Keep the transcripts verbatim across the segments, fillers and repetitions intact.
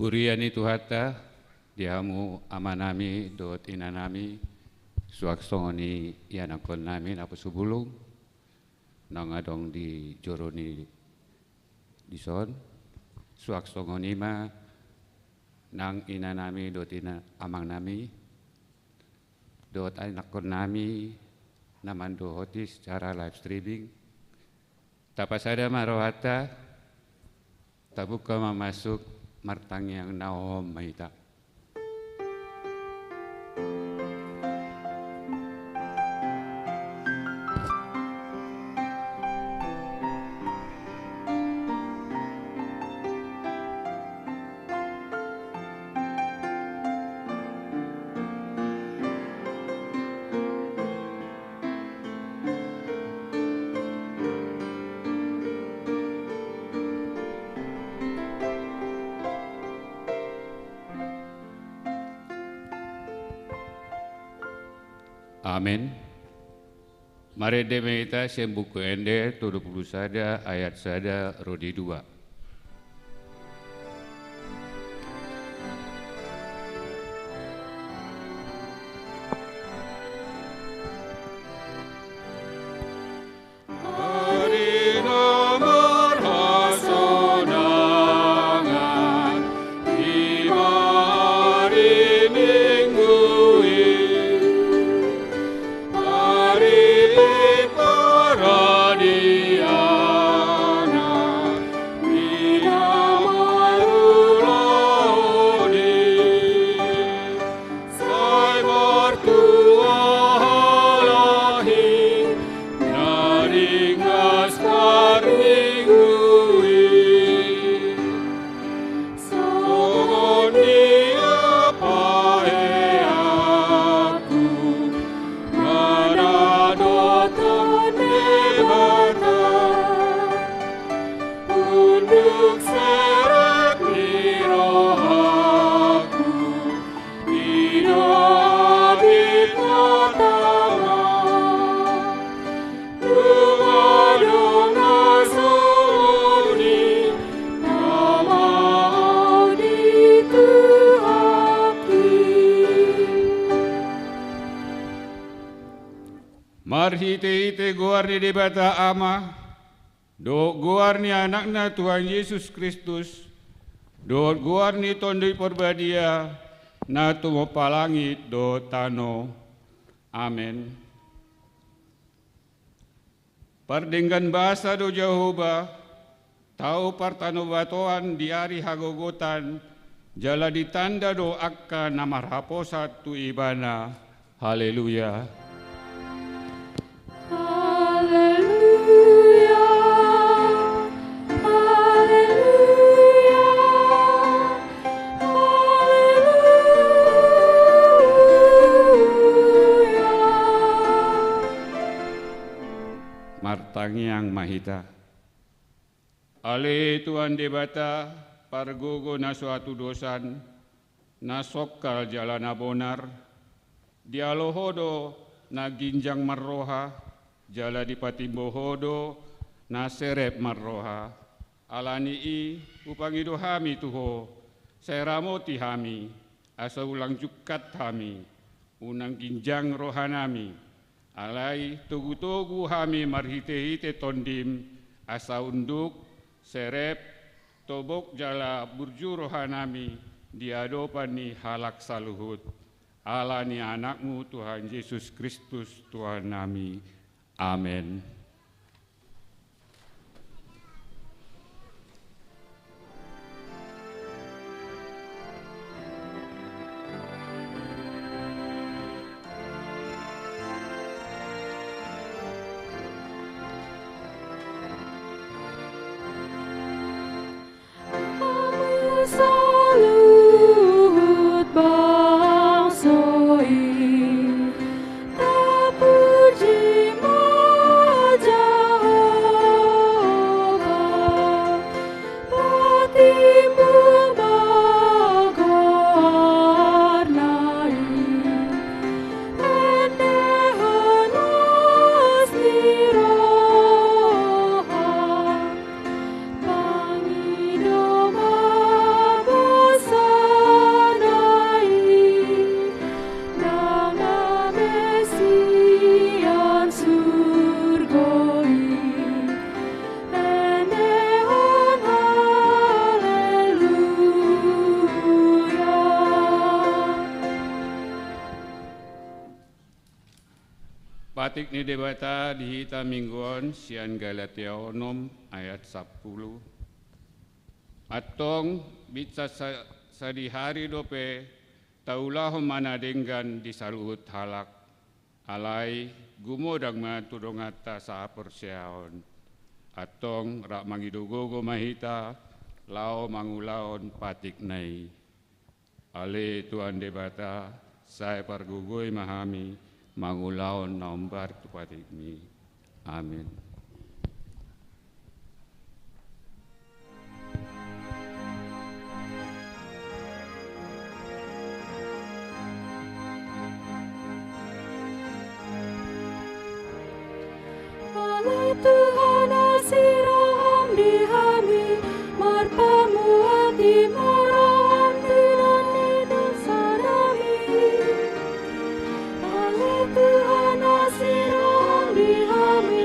Huria ni Tuhanta, di hamu amanami dohot inanami, suang songon i anakkonnami naposobulung, naung adong di joro ni dison, suang songon i ma nang inanami dohot ina amangnami, dohot anakkonnami na mandohoti secara live streaming. Tapasada ma rohanta, tabuka ma masuk, martangiang na hohom ma hita. Amen. Marende ma hita sian Buku Ende tolu pulu sada ayat sada ro di dua. Ari na marhasonangan i ma ari Minggu i, ari paradianan i na marulaon i. Sai martua halak i na ringgas parminggu i. Songon dia paheanku manadothon Debata, unduk serep ni rohaku, i do Habib na tama. Dung adong na songon i, tama di Tuhanki. Marhitehite goar ni Debata Ama, dohot goar ni Anakna Tuhan Jesus Kristus, dohot goar ni Tondi Parbadia, na tumompa langit dohot tano. Amen. Pardenggan basa do Jahowa, tau partanobatoan di ari hagogotan, jala ditanda do angka na marhaposan tu Ibana. Haleluya. Haleluya. Haleluya. Haleluya. Martangiang ma hita. Ale Tuhan Debata, pargogo na so hatudosan, na songkal jala na bonar, dialo Ho do na ginjang marroha, jala dipatimbo Ho do na serep marroha. Ala ni i hupangido hami tu Ho, sai ramoti hami, asa ulang jungkat hami, unang ginjang rohanami. Alai togutogu hami marhitehite Tondim, asa unduk, serep, tobok jala burju rohanami di adopan ni halak saluhut. Ala ni Anakmu Tuhan Jesus Kristus Tuhannami. Amen. Hamu saluhut bangso i, tapuji ma Patik ni Debata di hita minggu on sian Galatia onom ayat sampulu. Antong, binsan sa-, sadihari dope taulahon ma na denggan di saluhut halak. Alai gumodang ma tu donganta sahaporseaon. Antong rap mangido gogo ma hita laho mangulahon patikna i. Ale Tuhan Debata, sai pargogoi ma hami mangulahon na hombar tu patikmi. Amen. Ale Tuhan, asi roham di hami, marpamuati ma roham di dosa nami. Ale Tuhan, asi roham di hami,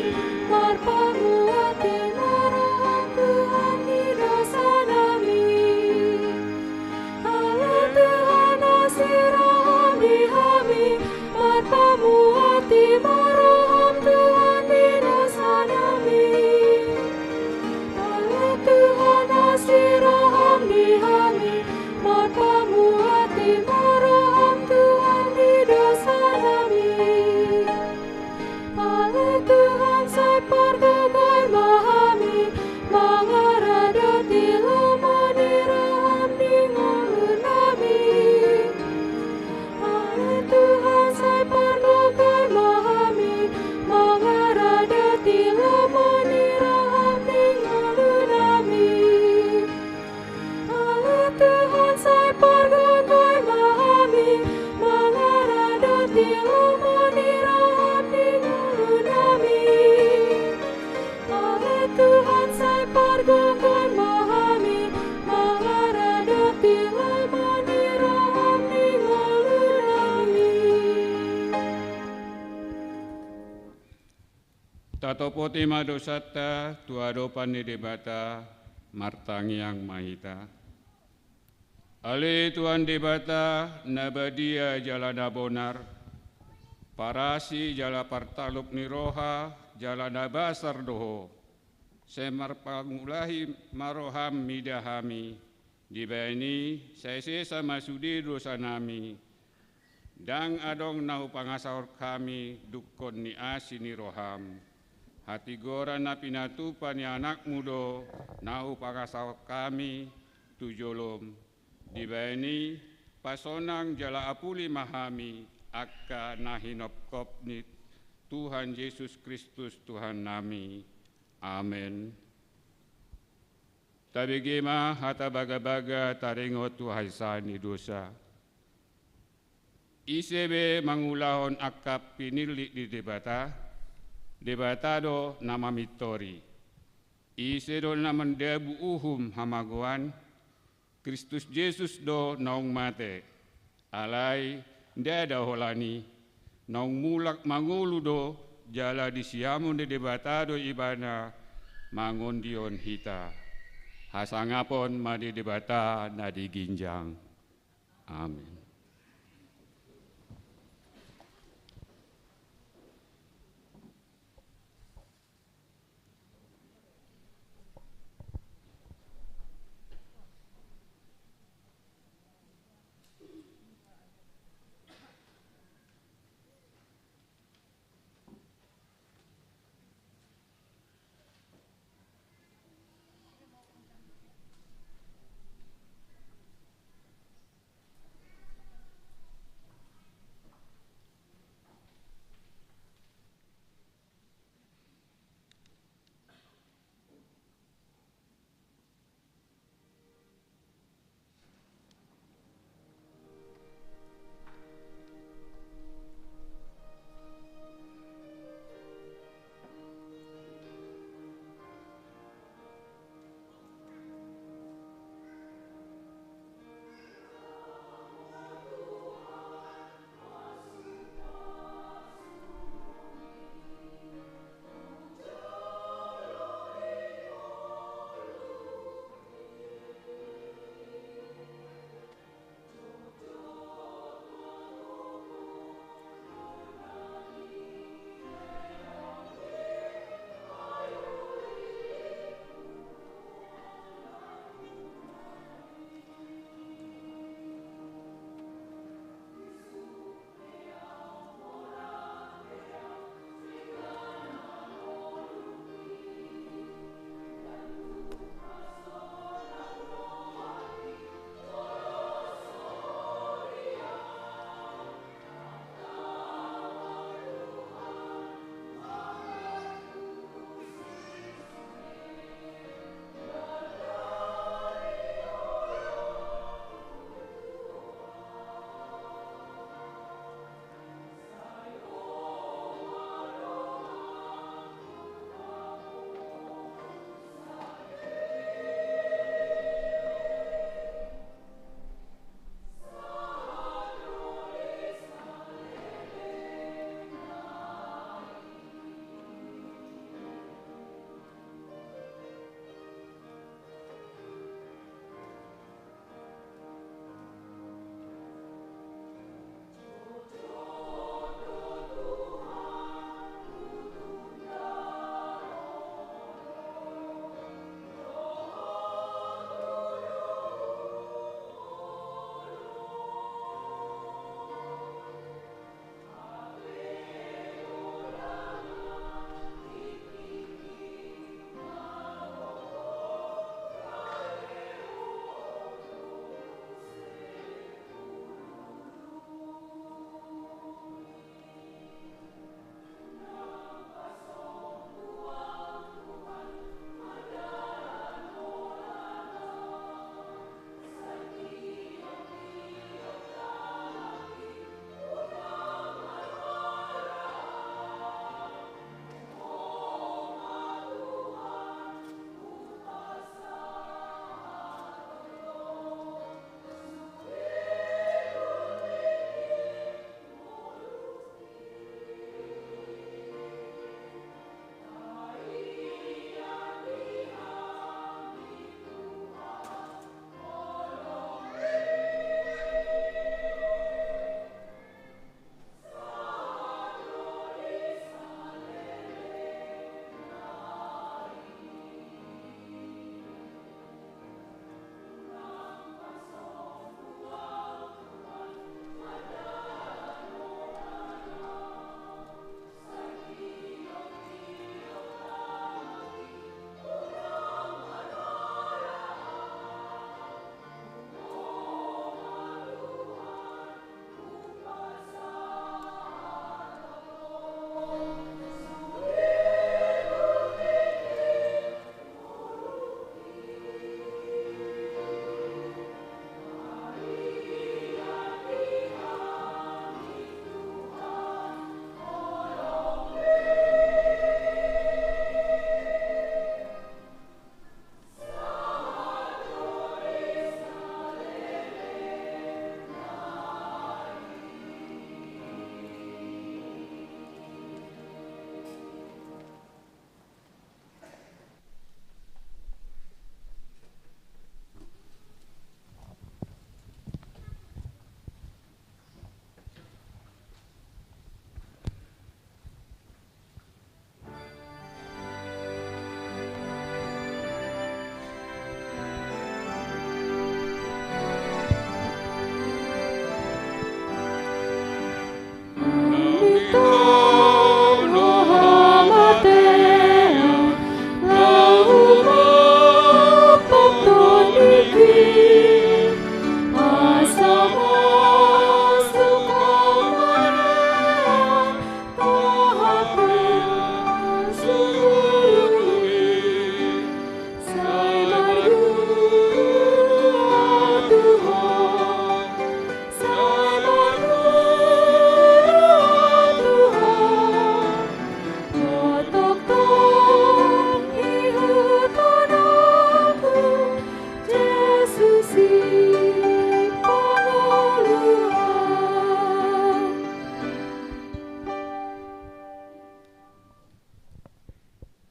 marpamuati ma roham Tuhan di dosa nami. Ale Tuhan, asi roham di hami, marpamuati ma roham Tuhan di dosa nami. Ale Tuhan, asi roham di hami, marpamuati ma roham Tuhan di dosa nami. Ale Tuhan, sai pargogoi ma hami, mangaradoti lomo ni roham di ngolu nami. Ale Tuhan, sai pargogoi ma hami, mangaradoti lomo ni roham di ngolu nami. Ale Tuhan, sai pargogoi ma hami, mangaradoti lomo ni roham di ngolu nami. Ale Tuhan, sai pargogoi ma hami, mangaradoti lomo ni roham di ngolu nami. Tatopoti ma dosanta tu adopan ni Debata, martangiang ma hita. Ale Tuhan Debata, na badia jala na bonar, parasi jala partaluk ni roha, jala na basar do Ho. Sai marpangulahi ma roham mida hami, dibahen i sai sesa ma sude dosa nami. Ndang adong na hupangasahon hami dungkon ni asi ni roham. Hatigoran na pinatupa ni Anakmu do na hupangasahon hami tu jolom. Dibahen i pasonang jala apuli ma hami angka na hinopkop ni Tuhan Jesus Kristus Tuhan nami. Amen. Tabege ma hata bagabaga taringot tu hahisaan ni dosa. Ise be mangulahon angka pinillit ni Debata? Debata do na mamintori. Ise do na mandabu uhum hamagoan? Kristus Jesus do naung mate. Alai ndada holan i, naung mulak mangolu do, jala di siamun ni Debata do Ibana mangondihon hita. Hasangapon ma di Debata na di ginjang. Amen.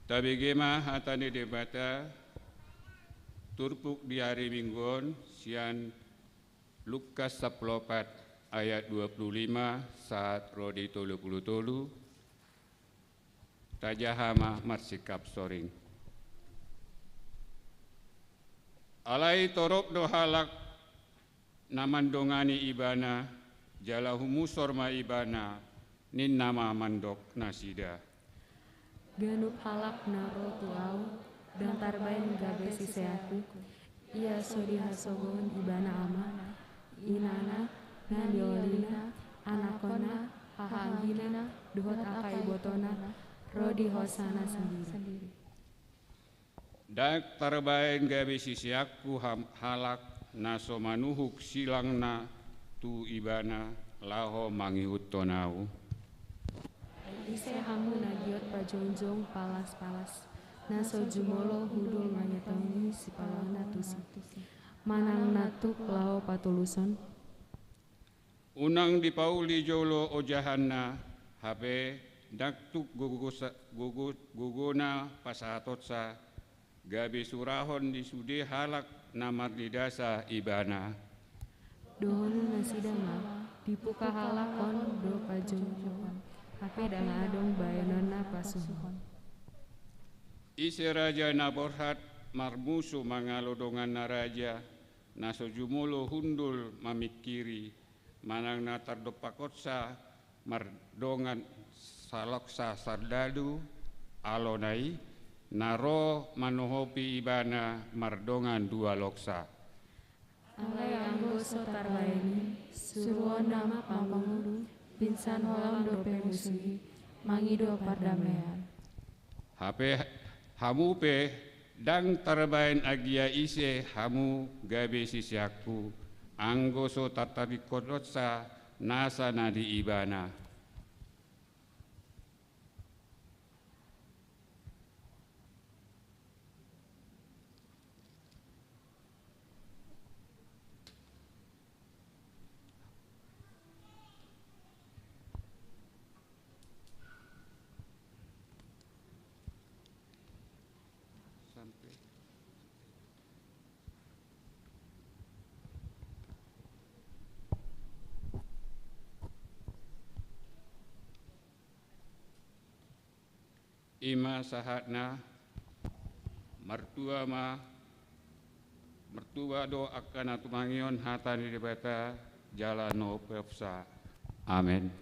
Tabege ma hata ni Debata, turpuk di ari Minggu on sian Lukas sampulu opat ayat dua pulu lima sahat ro di tolu pulu tolu. Tajaha ma marsingkap soring. Alai torop do halak na mandongani ibana, jala humusor ma ibana, ninna ma mandok nasida. Ganup halak na ro tu ahu, ndang tarbaen gabe siseanku, ia so dihasogohon ibana ama, inana, na niolina, anakkonna, hahaanggina, dohot angka ibotona, ro di hosana sandiri. Ndang tarbaen gabe siseanku ham-, halak na so manuhuk silangna tu ibana laho mangihuthon ahu. Ise hamu na giot pajongjong palas-palas, na so jumolo hundul mangetongi sipalangna tusi, manang na tuk laho patuluson? Unang dipauli jolo ojahanna, hape ndang tuk gogosa-, gogo-, gogona pasahatonsa, gabe surahon ni sude halak na marnidasa ibana. Dohonon nasida ma, dipuka halak on do pajongjong on, hape ndang adong baenonna pasuhon. Ise raja na borhat marmusu mangalo donganna raja, na so jumolo hundul mamingkiri, manang na tardompakonsa mardongan saloksa sandadu, alona i, na ro manohopi ibana mardongan dua loksa. Alai anggo so tarbaen i, suruonna ma pangulu, pinsan holan dope musu i, mangido pardamean. Hape hamu pe, ndang tarbaen anggia ise hamu gabe siseanku, anggo so tartadingkononsa nasa na di ibana. I ma sahatna. Martua ma, martua do angka na tumangihon hata ni Debata jala na umpeopsa. Amen.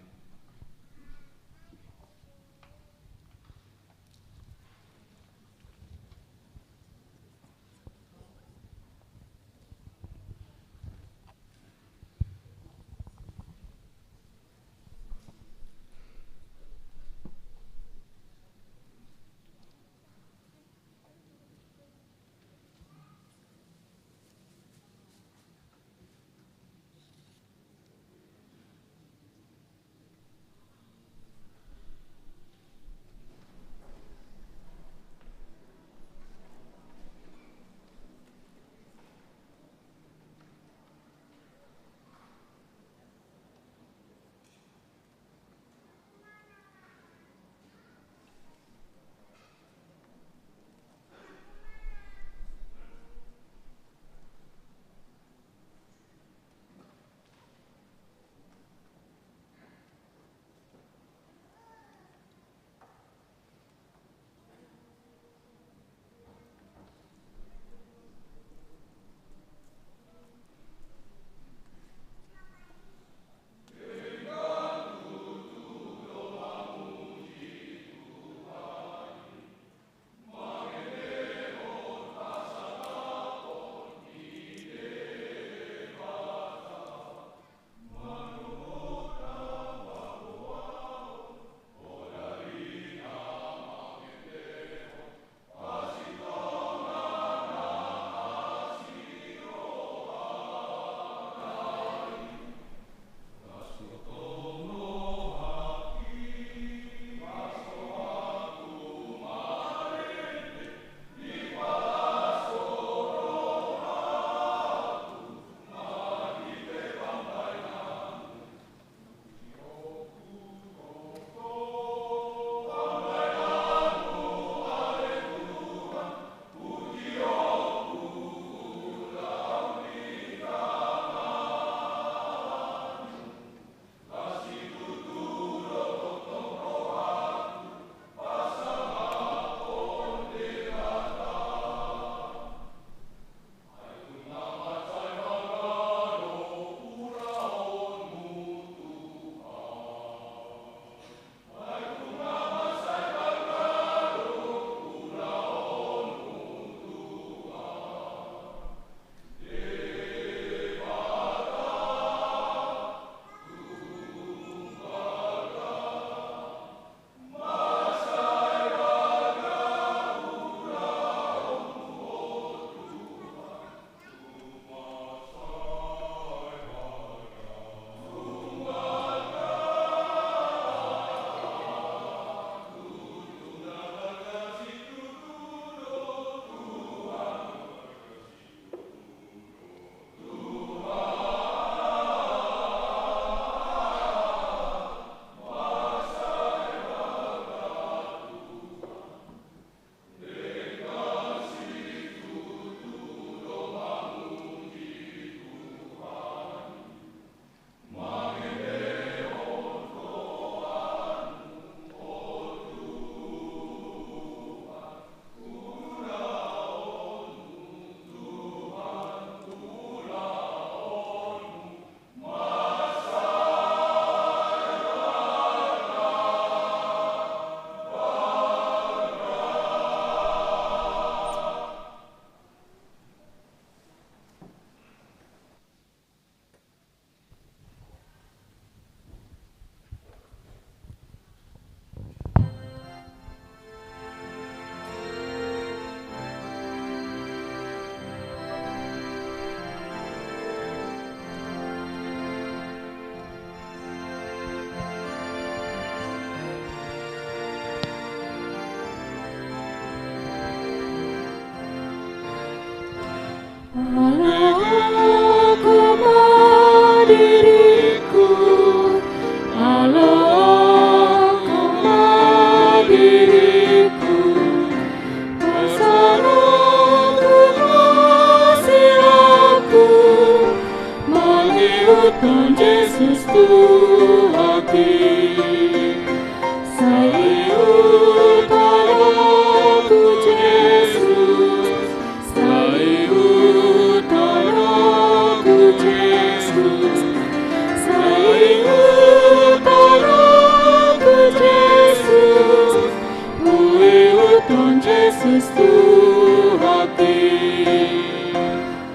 Tuhan i.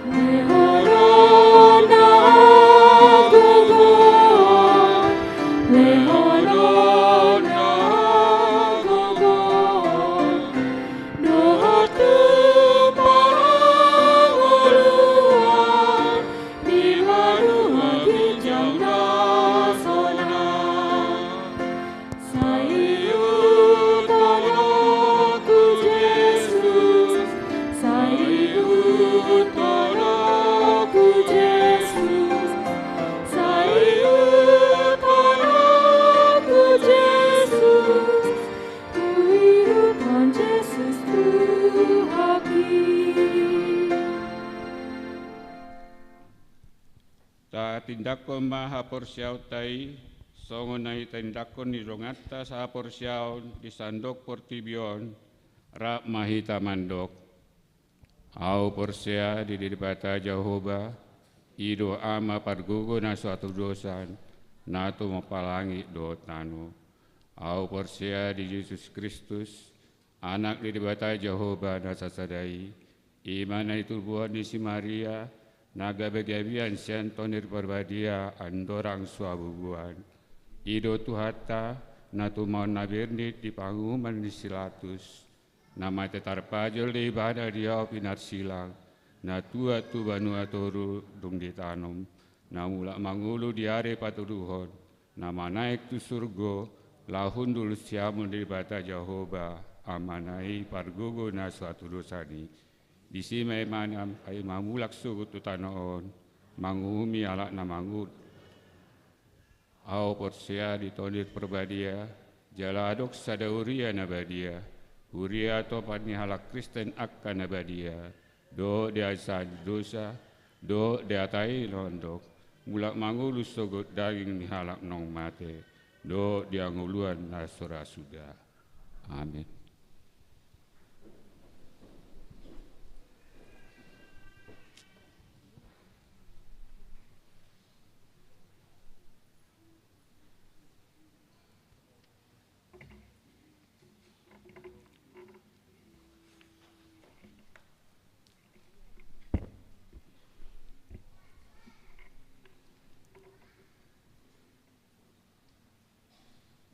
Lehonon na gogo, lehonon na gogo, dohot tu pangoluan di banua ginjang na sonang. Sai ihuthon ho tu Jesus, sai ihuthon ho tu Jesus, sai ihuthon ho tu Jesus, huihuthon Jesus Tuhan i. Tatindanghon ma haporseaonta i, songon na tindanghon ni donganta sahaporseaon di sandok portibi on, rap ma hita mandok. Ahu porsea di Debata Jahowa, i do Ama pargogo na so hatudosan, na tumompa langit dohot tano. Ahu porsea di Jesus Kristus, Anak ni Debata Jahowa na sasada i, i ma na itubuhon ni si Maria, na gabegabean sian Tondi Parbadia andorang so habubuhan. I do Tuhanta, na tumaon na bernit di panguhuman ni si Pilatus, na mate tarpajol do ibana di ahu pinarsilang, na tuat tu banua toru dung ditanom, na mulak mangolu di ari patoluhon, na manaek tu surgo, laho hundul siamun Debata Jahowa, Amana i pargogo na so hatudosan i. Disi ma ibana paima mulak sogot tu tano on, manguhumi halak na mangolu. Ahu porsea di Tondi Parbadia, jala adong sada huria na badia, huria topan ni halak Kristen angka na badia, dohot di hasesaan ni dosa, dohot di hata i na mandok, mulak mangolu sogot daging ni halak naung mate, dohot di hangoluan na so ra suda. Amen.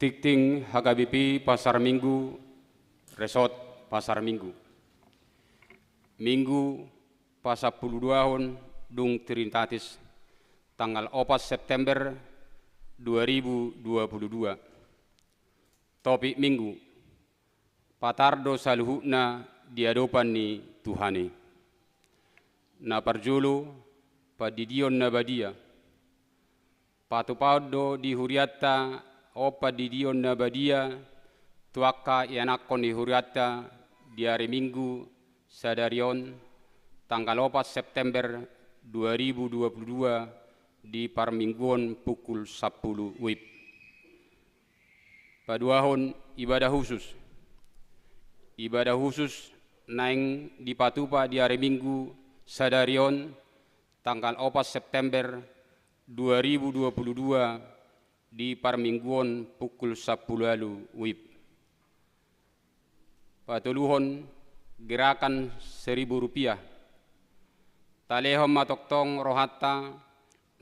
Tingting H K B P Pasar Minggu, Resort Pasar Minggu. Minggu pasampuluduahon dung Trinitatis, tanggal opat September dua ribu dua puluh dua. Topik Minggu: Patar do saluhutna di adopan ni Tuhan i. Na parjolo, pandidion na badia. Patupaon do di hurianta on pandidion na badia tu angka ianakhon ni hurianta di ari Minggu sadari on, tanggal opat September dua ribu dua puluh dua, di parmingguon pukul sampulu WIB. Paduahon, ibadah khusus. Ibadah khusus naeng dipatupa di ari Minggu sadari on, tanggal opat September dua ribu dua puluh dua, di parmingguon pukul sampulu ualu WIB. Patoluhon, gerakan seribu rupiah. Talehon ma tongtong rohanta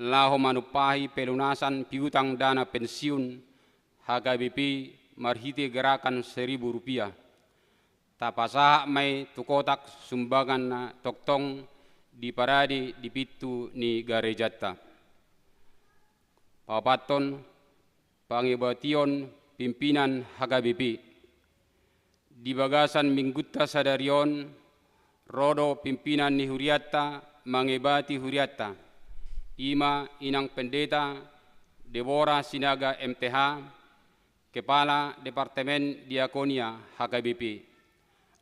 laho manumpahi pelunasan piutang dana pensiun H K B P marhite gerakan seribu rupiah. Tapasahat ma i tu kotak sumbangan na tongtong diparade di pintu ni garejanta. Paopathon, pangebation pimpinan H K B P. Di bagasan minggunta sadari on, ro do pimpinan ni hurianta mangebati hurianta, i ma Inang Pendeta Debora Sinaga M T H, Kepala Departemen Diakonia H K B P,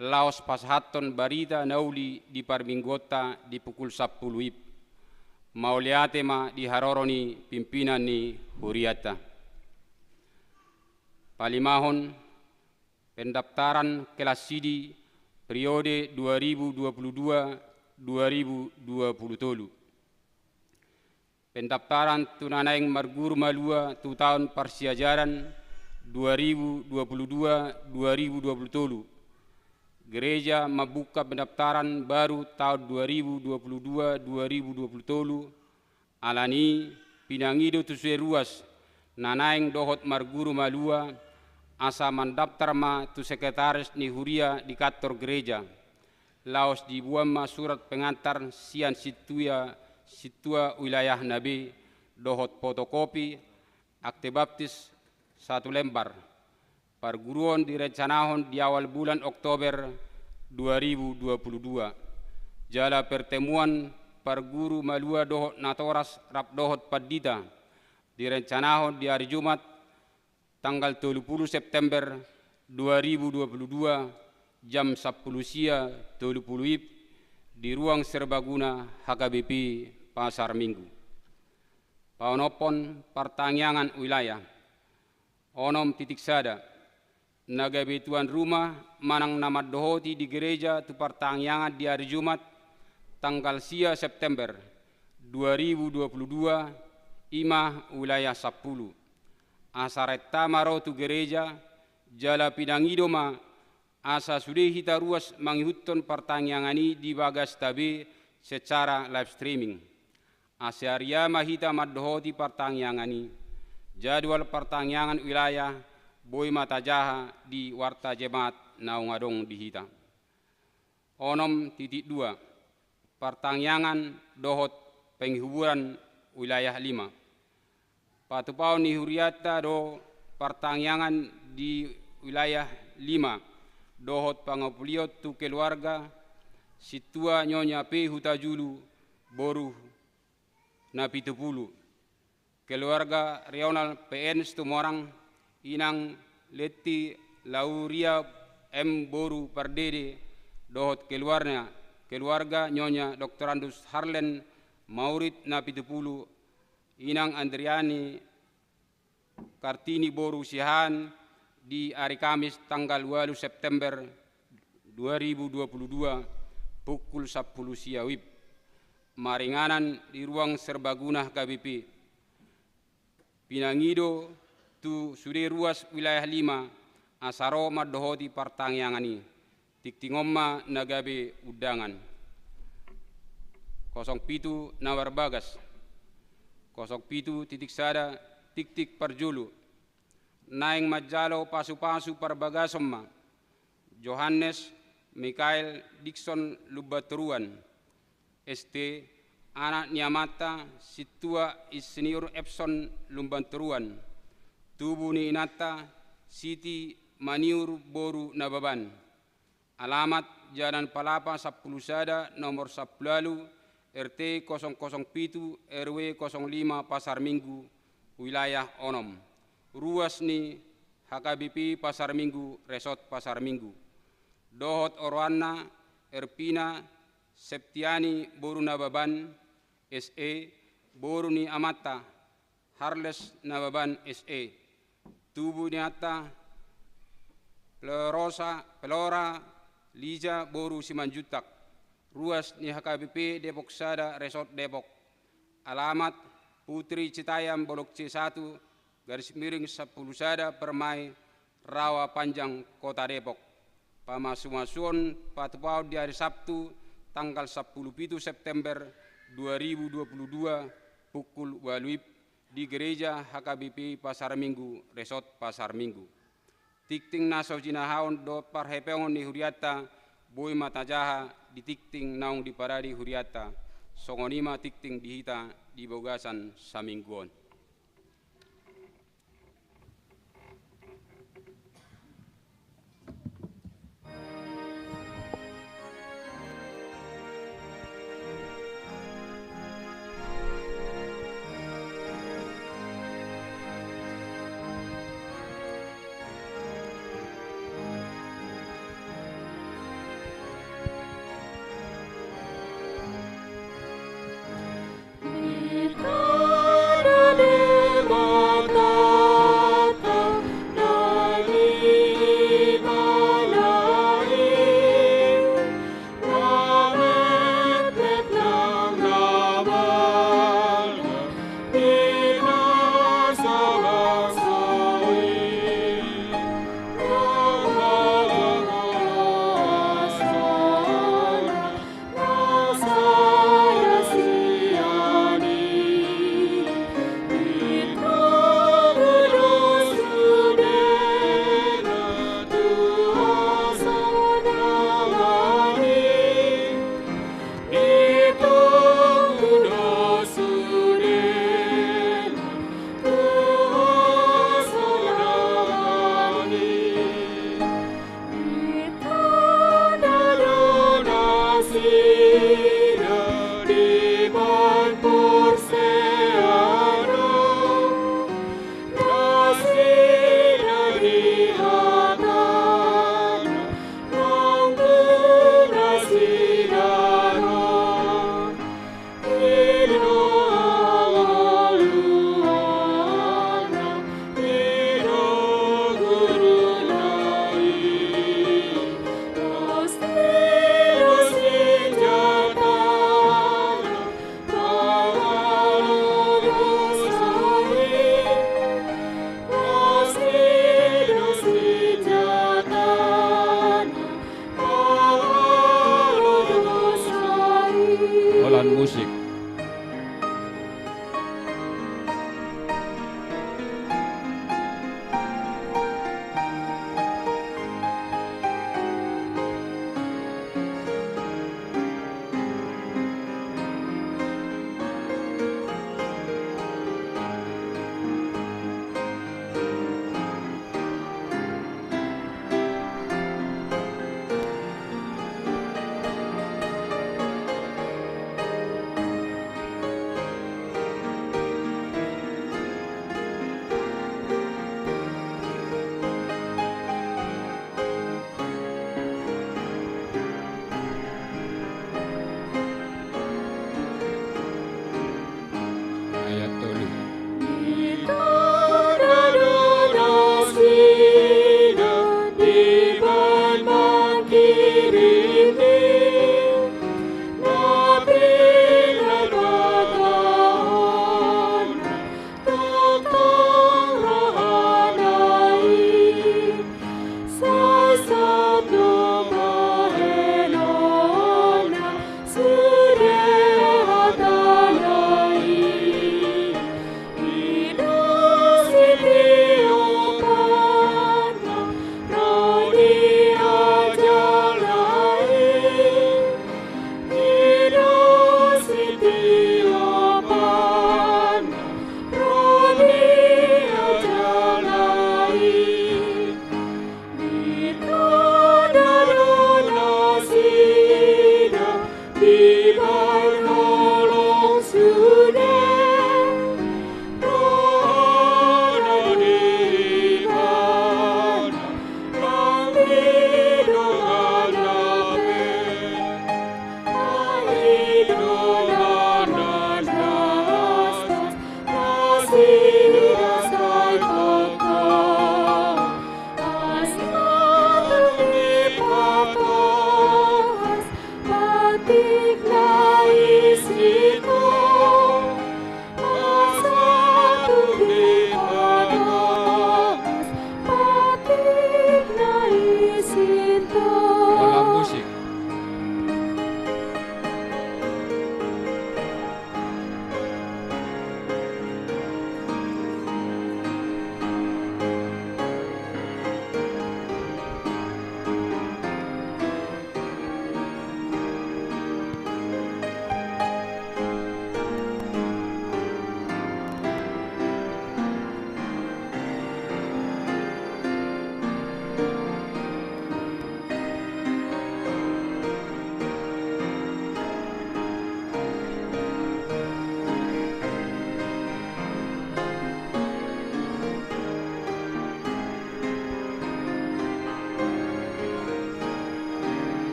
laos pasahathon barita na uli di parmingguonta di pukul sampulu WIB. Mauliate ma di haroro ni pimpinan ni hurianta. Palimahon, pendaftaran kelas sidi periode dua ribu dua puluh dua dua ribu dua puluh tolu. Pendaftaran tu na naeng marguru malua tu taon parsiajaran dua ribu dua puluh dua dua ribu dua puluh tolu. Gereja mambuka pendaftaran baru taon dua ribu dua puluh dua, dua ribu dua puluh tolu, ala ni i pinangido tu sude ruas na naeng dohot marguru malua asa mandaftar ma tu sekretaris ni huria di kantor gereja. Laos diboan ma surat pengantar sian sintua, sintua wilayahna be, dohot fotokopi akte baptis satu lembar. Parguruon direncanahon di awal bulan Oktober dua ribu dua puluh dua. Jala pertemuan parguru malua dohot natoras rap dohot pandita direncanahon di ari Jumat, tanggal tolu pulu September dua ribu dua puluh dua, jam sampulu sia tolu pulu WIB, di ruang serbaguna H K B P Pasar Minggu. Paonomhon partangiangan wilayah. Onom titik sada. Na gabe tuan rumah manang na mandohoti di gereja tu partangiangan di ari Jumat, tanggal sia September dua ribu dua puluh dua, i ma wilayah sampulu. Asa renta ma ro tu gereja, jala pinangido ma asa sude hita ruas mangihuthon partangiangan i di bagasta be secara live streaming. Asa aria ma hita mandohoti partangiangan i. Jadwal partangiangan wilayah boi ma tajaha di warta jemaat naung adong di hita. Onom titik dua. Partangiangan dohot penghiburan wilayah lima. Patupaon ni hurianta do partangiangan di wilayah lima, dohot pangapulion tu keluarga sintua Nyonya P Hutajulu, boru Napitupulu. Keluarga Rionald P N Situmorang, inang Leti Lauria M boru Pardede, dohot keluarna, keluarga Nyonya Doktorandus Harlen Maurit Napitupulu, inang Andriani Kartini boru Siahaan, di ari Kamis tanggal ualu September dua ribu dua puluh dua, pukul sampulu sia WIB. Maringanan di ruang serbaguna H K B P. Pinangido tu sude ruas wilayah lima asa ro mandohoti partangiangan i. Tingting on ma na gabe undangan. Kosong pitu na marbagas. Kosong pitu titik sada, tingting parjolo. Naeng manjalo pasupasu parbagason ma Johannes Mikael Dikson Lumbantoruan, S T, anak ni amanta Sintua Insinyur Epson Lumbantoruan, tubu ni inanta Siti Maniur boru Nababan. Alamat Jalan Palapa sampulu sada, nomor sampulu ualu, R T kosong kosong pitu, R W kosong lima, Pasar Minggu, wilayah onom. Ruas ni H K B P Pasar Minggu, Resort Pasar Minggu. Dohot oroanna Erpina Septiani boru Nababan, S E, boru ni amanta Harles Nababan, S E. Tubu ni inanta Plorosa, Plora Liza boru Simanjuntak. Ruas ni H K B P Depok sada, Resort Depok. Alamat Putri Citayam, Blok C satu, garis miring sampulu sada, Permai, Rawapanjang, Kota Depok. Pamasumasuon patupaon di ari Sabtu, tanggal sampulu pitu September dua ribu dua puluh dua, pukul ualu WIB, di Gereja H K B P Pasar Minggu, Resort Pasar Minggu. Tingting na so jinahahon dohot parhepeongon ni hurianta boi ma tajaha di tingting naung diparade hurianta. Songon i ma tingting di hita di bagasan saminggu on.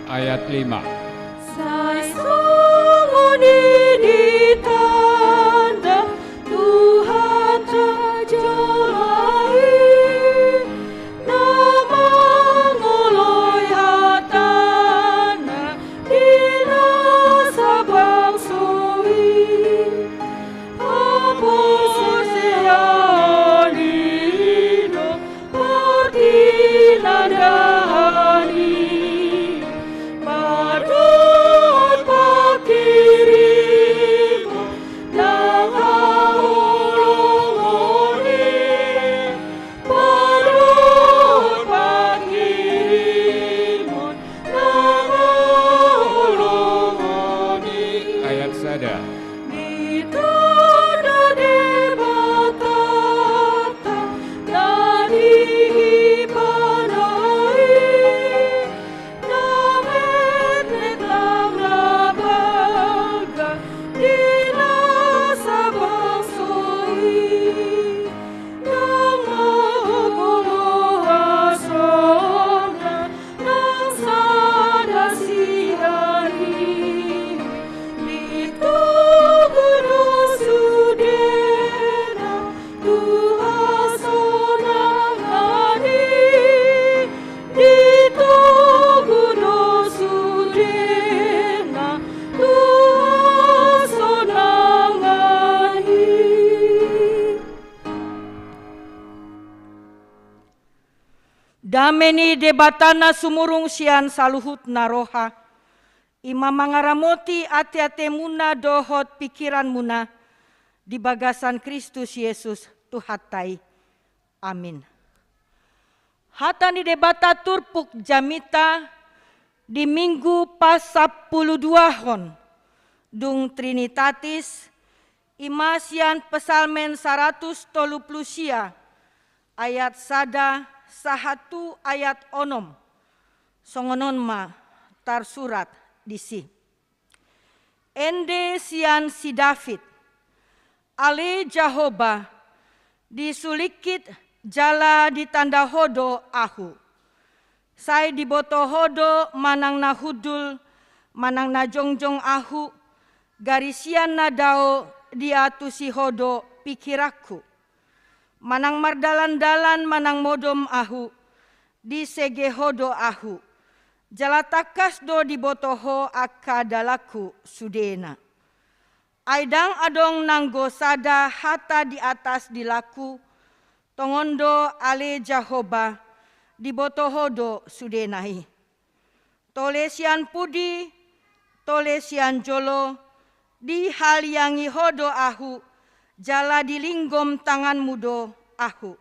Ayat lima. Sai songon i ditanda Tuhanta jolma i, na mangoloi hatana di nasa bangso i. Haporseaon i do partinandaan i, pardohot pangkirimon nang haholongon i, pardohot pangkirimon nang haholongon i. Ayat sada. Ditanda Debata na di ibana i, na metmet nang na balga di nasa bangso i, nang mago do hasona nang sada sian i. Ditogu do sudena tu hasonangan i, ditogu do sudena tu hasonangan i. Dame ni Debata na sumurung sian saluhutna roha, i ma mangaramoti ateatemuna dohot pingkiranmuna di bagasan Kristus Jesus Tuhanta i. Amin. Hata ni Debata turpuk jamita di Minggu pasampuluduahon dung Trinitatis, i ma sian Psalmen saratus tolu pulu sia, ayat sada sahat tu ayat onom. Songon on ma tarsurat disi. Ende sian si David. Ale Jahowa, disulingkit jala ditanda Ho do ahu. Sai diboto Ho do manang na hundul, manang na jongjong ahu, gari sian na dao diantusi Ho do pingkiranku. Manang mardalandalan manang modom ahu, disege Ho do ahu. Jala tangkas do diboto Ho angka dalanku sudena. Ai ndang adong nanggo sada hata di atas dilangku, tongon do ale Jahowa, diboto Ho do sudena i. Tole sian pudi, tole sian jolo, dihaliangi Ho do ahu, jala dilinggom tanganmu do ahu.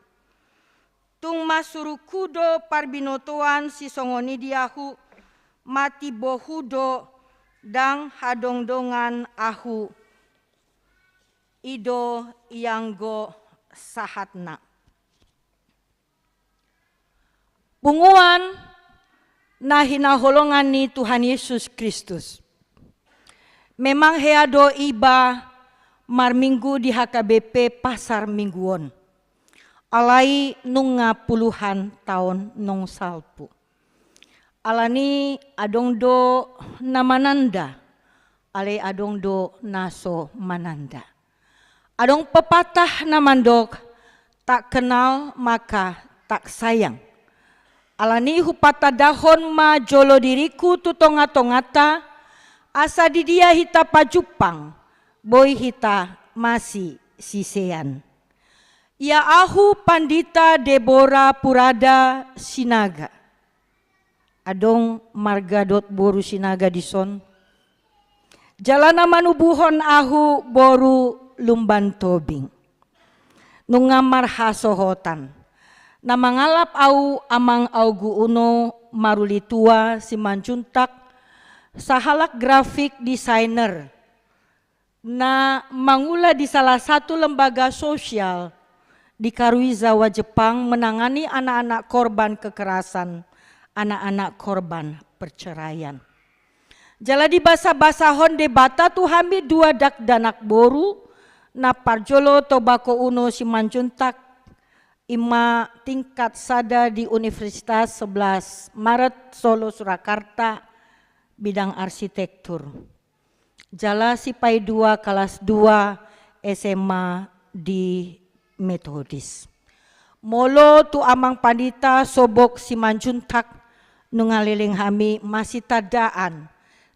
Tung mansurungku do parbinotoan sisongon i di ahu, matimbo hu do ndang hadongdongan ahu. I do ianggo sahatna. Punguan na hinaholongan ni Tuhan Yesus Kristus. Memang hea do iba marminggu di H K B P Pasar Minggu on. Alai nunga puluhan taon naung salpu. Alani adong do na mananda, alai adong do na so mananda. Adong pepatah na mandok, tak kenal maka tak sayang. Alani hupatandahon ma jolo diriku tu tongatonganta, asa di dia hita pajumpang, boi hita masisisean. Ia ahu Pandita Debora Purada Sinaga. Adong marga dohot boru Sinaga dison. Jala na manubuhon ahu boru Lumban Tobing. Nunga marhasohotan. Na mangalap ahu amang Augu Uno Marulitua Simanjuntak, sahalak graphic designer. Na mangula di salah satu lembaga sosial di Karuizawa, Jepang, menangani anak-anak korban kekerasan, anak-anak korban perceraian. Jala dibasabasahon Debata tu hami dua dakdanak boru, na parjolo Tobako Uno Simanjuntak, i ma tingkat sada di Universitas Sebelas Maret Solo Surakarta, bidang arsitektur. Jala sipaidua kalas dua S M A di Metodis. Molo tu amang pandita Sobok Simanjuntak, nunga leleng hami masitandaan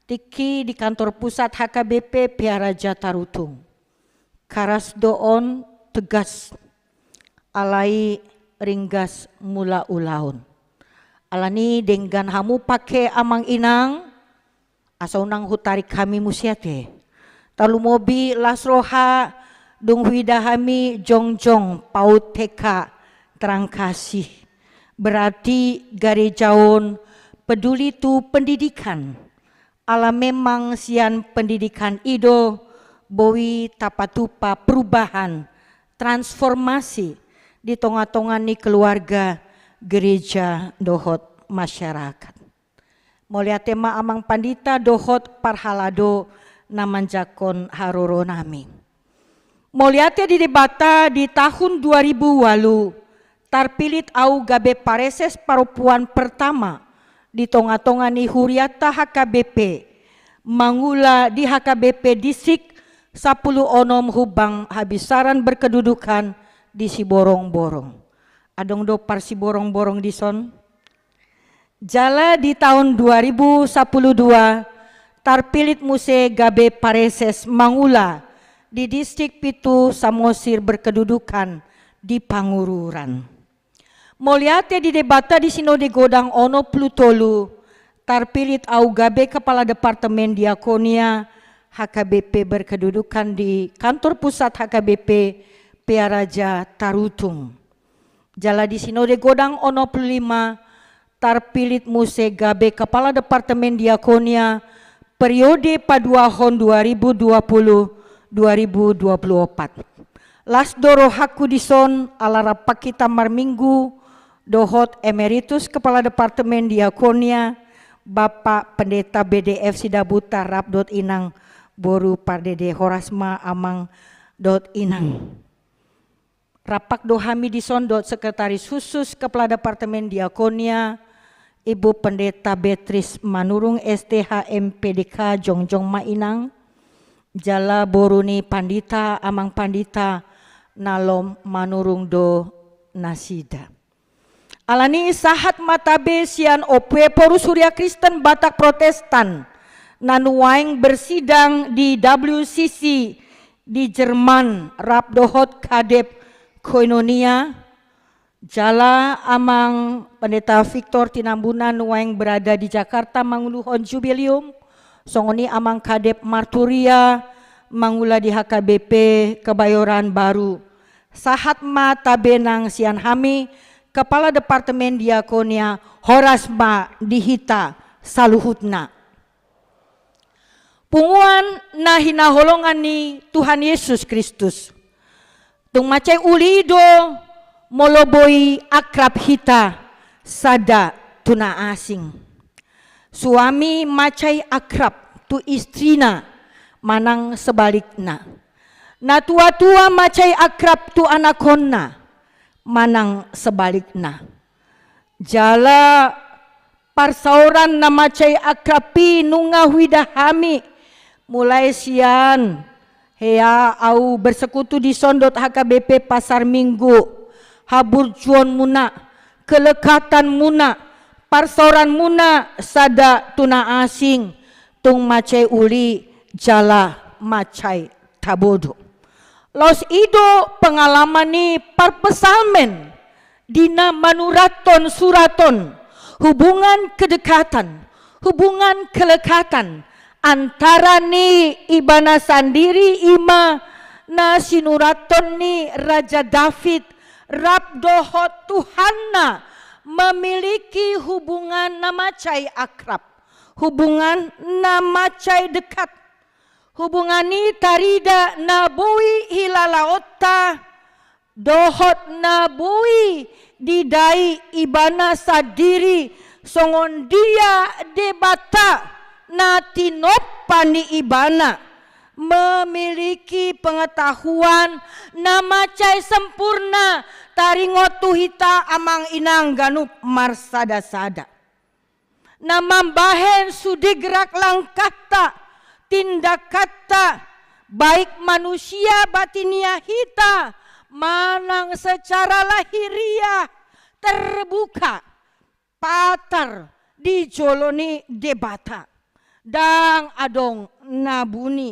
tingki di kantor pusat H K B P Pearaja Tarutung. Karas do on, tegas, alai ringgas mula ulaon. Alani denggan hamu pake amang inang, asa unang hutarik hami muse ate. Tarlumobi las roha dung huida hami jongjong PAUD T K Terangkasih. Berarti gareja on peduli tu pendidikan. Ala memang sian pendidikan i do boi tapatupa perubahan, transformasi di tonga-tonga ni keluarga, gereja dohot masyarakat. Mauliate ma amang pandita dohot parhalado na manjangkon haroro nami. Mauliate di Debata, di tahun dua ribu ualu tarpilit au gabe pareses parompuan pertama di tonga-tonga ni huriata H K B P, mangula di H K B P Distrik sampulu onom Humbang Habinsaran berkedudukan di Siborongborong. Adong do parsiborongborong dison? Jala di taon dua ribu sampulu dua, tarpilit muse gabe pareses mangula di Distrik pitu Samosir berkedudukan di Pangururan. Mauliate di Debata, di Sinode Godang onom pulu tolu, tarpilit au gabe Kepala Departemen Diakonia H K B P berkedudukan di kantor pusat H K B P Pearaja Tarutung. Jala di Sinode Godang onom pulu lima, tarpilit muse gabe Kepala Departemen Diakonia periode paduahon dua ribu dua puluh, dua ribu dua puluh opat. Las do rohangku dison ala rap hita marminggu dohot Emeritus Kepala Departemen Diakonia, Bapak Pendeta B D F Sidabutar, rap dohot inang boru pardede. Horas ma amang dohot inang. Rap do hami dison dohot Sekretaris Khusus Kepala Departemen Diakonia, Ibu Pendeta Beatrice Manurung, S T H M P D K, jongjong ma inang. Jala boru ni pandita, amang pandita, na lom manurung do nasida. Alani sahat ma tabe sian Ope Porus Huria Kristen Batak Protestan na nuaeng bersidang di W C C di Jerman, rap dohot Kadep Koinonia, jala amang Pendeta Victor Tinambunan nuaeng berada di Jakarta manguluhon Jubileum, songon i amang Kadep Marturia mangula di H K B P Kebayoran Baru. Sahat ma tabe nang sian hami, Kepala Departemen Diakonia, horas ma di hita saluhutna. Punguan na hinaholongan ni Tuhan Yesus Kristus. Tung mansai uli do molo boi akrab hita sada tu na asing. Suami mansai akrab tu istrina manang sebalikna. Natuatua mansai akrab tu anakhonna manang sebalikna. Jala parsaoran na mansai akrab i nunga huida hami, mulai sian, hea, au bersekutu dison dohot H K B P Pasar Minggu, haburjuonmuna, kelekatanmuna, parsaoranmuna sada tu na asing, tung mansai uli jala mansai tabodo. Laos i do pengalaman ni parpsalmen di na manurathon surat on, hubungan kedekatan, hubungan kelekatan antara ni ibana sandiri, i ma na sinurathon ni Raja David, rap dohot Tuhanna, memiliki hubungan na mansai akrab, hubungan na mansai dekat. Hubungan i tarida na boi hilalaonta dohot na boi didai ibana sandiri, songon dia Debata na tinompa ni ibana, memiliki pengetahuan na mansai sempurna, taringot tu hita amang inang ganup marsadasada. na mambahen sude gerak langkahta, tindakanta, baik manusia batinia hita, manang secara lahiriah, terbuka patar di jolo ni Debata. Ndang adong na buni,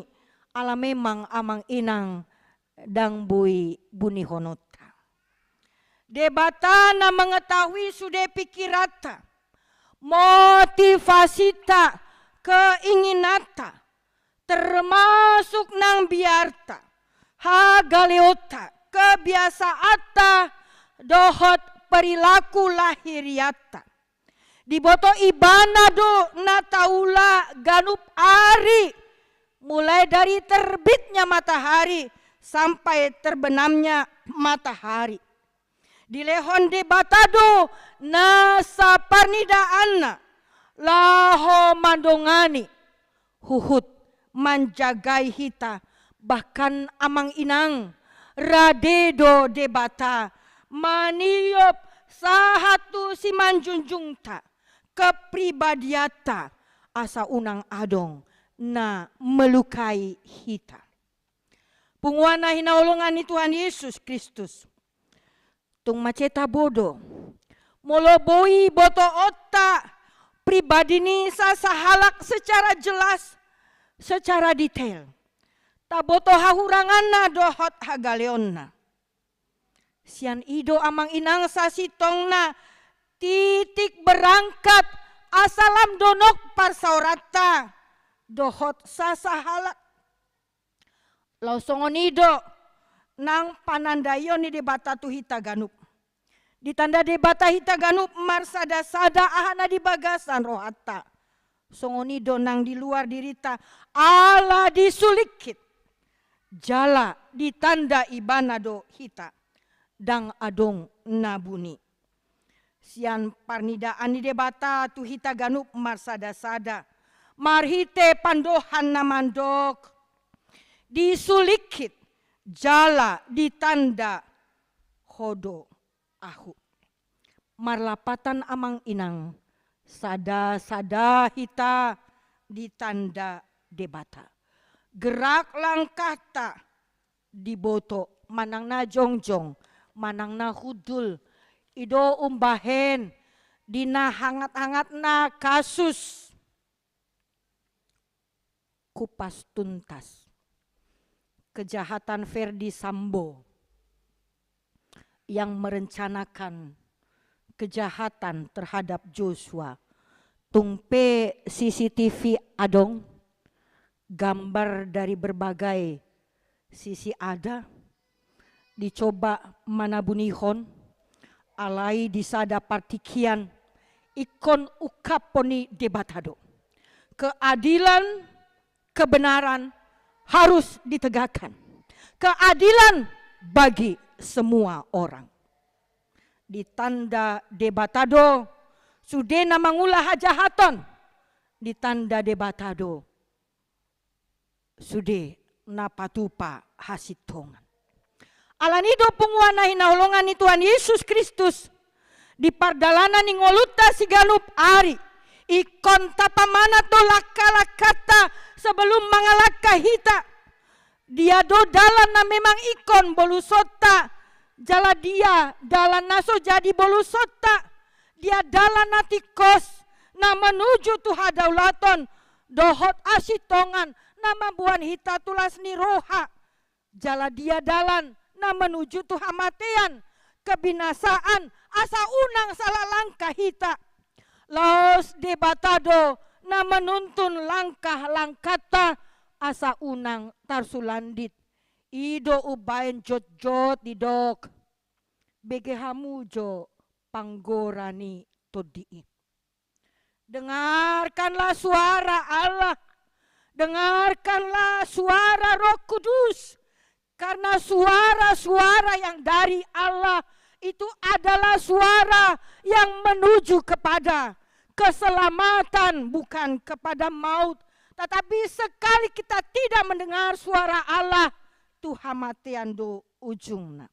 ala memang amang inang ndang boi bunihononta. Debata na mengetahui sude pikiranta, motivasinta, keinginanta, termasuk nang biarta, hagaleonta, kebiasaanta, dohot perilaku lahiriahta. Diboto Ibana do na taula ganup ari, mulai dari terbitnya matahari sampai terbenamnya matahari. Dilehon Debata do nasa parnidaanna laho mandongani, huhut manjagai hita, bahkan amang inang, rade do Debata maniop sahat tu simanjunjungta, kepribadianta, asa unang adong na melukai hita. Punguan na hinaholongan ni Tuhan Yesus Kristus. Tung mansai tabo do. Molo boi botoonta pribadi ni sasahalak secara jelas, secara detail. Taboto hahuranganna dohot hagaleonna. Sian i do amang inang sasintongna titik berangkat asa lam donok parsaoranta dohot sasahalak. Laos songon i do nang panandaion ni Debata tu hita ganup. Ditanda Debata hita ganup marsada-sada aha na di bagasan rohanta. Songon i do nang di luar dirinta, ala disulikhit jala ditanda Ibana do hita. Ndang adong na buni. Sian parnidaan ni Debata tu hita ganup marsada-sada, marhite pandohan na mandok, disulikhit jala ditanda Ho do ahu. Marlapatan amang inang, sada-sada hita ditanda Debata. Gerak langkahta diboto, manang na jongjong, manang na hundul, i do umbahen di na hangat-hangatna kasus Kupas Tuntas, kejahatan Ferdi Sambo yang merencanakan kejahatan terhadap Joshua. Tung pe C C T V adong, gambar dari berbagai sisi ada, dicoba manabunihon, alai di sada partingkian ingkon ungkapon ni Debata do. Keadilan, kebenaran harus ditegakkan. Keadilan bagi semua orang. Ditanda Debata do sude na mangula hajahaton. Ditanda Debata do sude na patupa hasintongan. Alani do punguan na hinaholongan ni Tuhan Yesus Kristus, di pardalanan ni ngolunta siganup ari, ingkon tapamanat do langka-langkanta sebelum mangalangka hita. Dia do dalan na memang ingkon bolusonta, jala dia dalan na so jadi bolusonta, dia dalan na tingkos na menuju tu hadaulaton dohot hasintongan na mamboan hita tu las ni roha. Jala dia dalan na menuju tu hamatean, kebinasaan, asa unang sala langka hita. Laos Debata do na manuntun langka-langkanta asa unang tarsulandit. I do umbahen jotjot didok, bege hamu jo panggora ni Tondi i. Dengarkanlah suara Allah. Dengarkanlah suara Roh Kudus. Karena suara-suara yang dari Allah itu adalah suara yang menuju kepada keselamatan, bukan kepada maut. Tetapi sekali kita tidak mendengar suara Allah, tu hamatean do ujungna.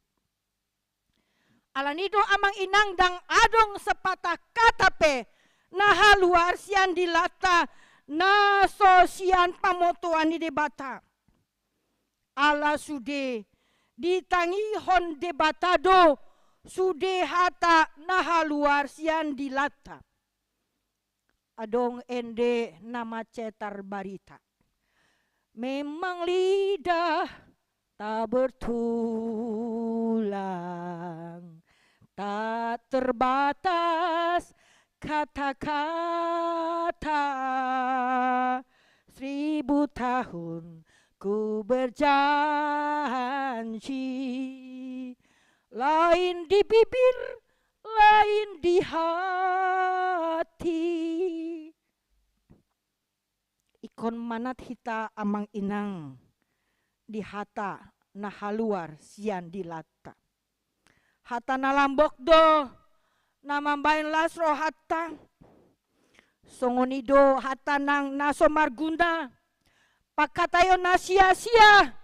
Alani do amang inang, ndang adong sepatah kata pe na haluar sian dilanta na so sian pamotoan ni Debata. Ala sude ditangihon Debata do sude hata na haluar sian dilanta. Adong ende na mansai tarbarita. Memang lidah tak bertulang, tak terbatas kata-kata. Seribu tahun ku berjanji, lain di bibir, lain di hati. Ingkon manat hita amang inang di hata na haluar sian dilanta. Hata na lambok do na mambahen las rohanta. Songon i do hata nang na so marguna. Pangkataion na sia-sia,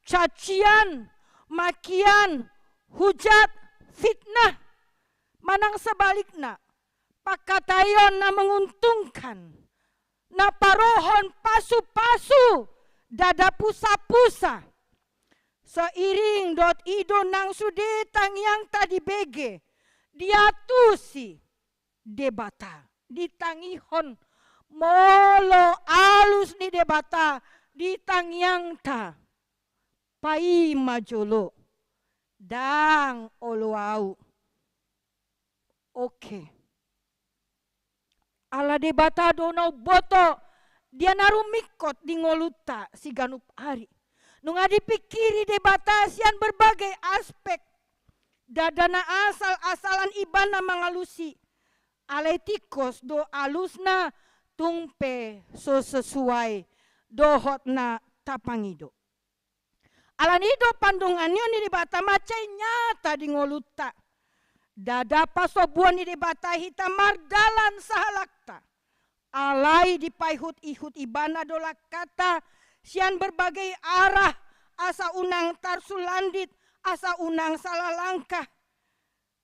cacian, makian, hujat, fitnah. Manang sebalikna, pangkataion na menguntungkan, na parohon pasu-pasu, ndada pusa-pusa. Seiring dohot i do nang sude tangiangta dibege, diantusi Debata, ditangihon. Molo alus ni Debata di tangiangta, paima jolo, ndang olo au. Oke. Ala Debata do na umboto dia na rumingkot di ngolunta siganup ari. Nunga dipingkiri Debata sian berbagai aspek. Ndada na asal-asalan Ibana mangalusi. Alai tingkos do alusna, tung pe so sesuai dohot na tapangido. Alani i do pandonganion ni Debata mansai nyata di ngolunta. Ndada pasombuon ni Debata hita mardalan sahalakta. Alai dipaihut-ihut Ibana do langkanta sian berbagai arah, asa unang tarsulandit, asa unang salah langkah.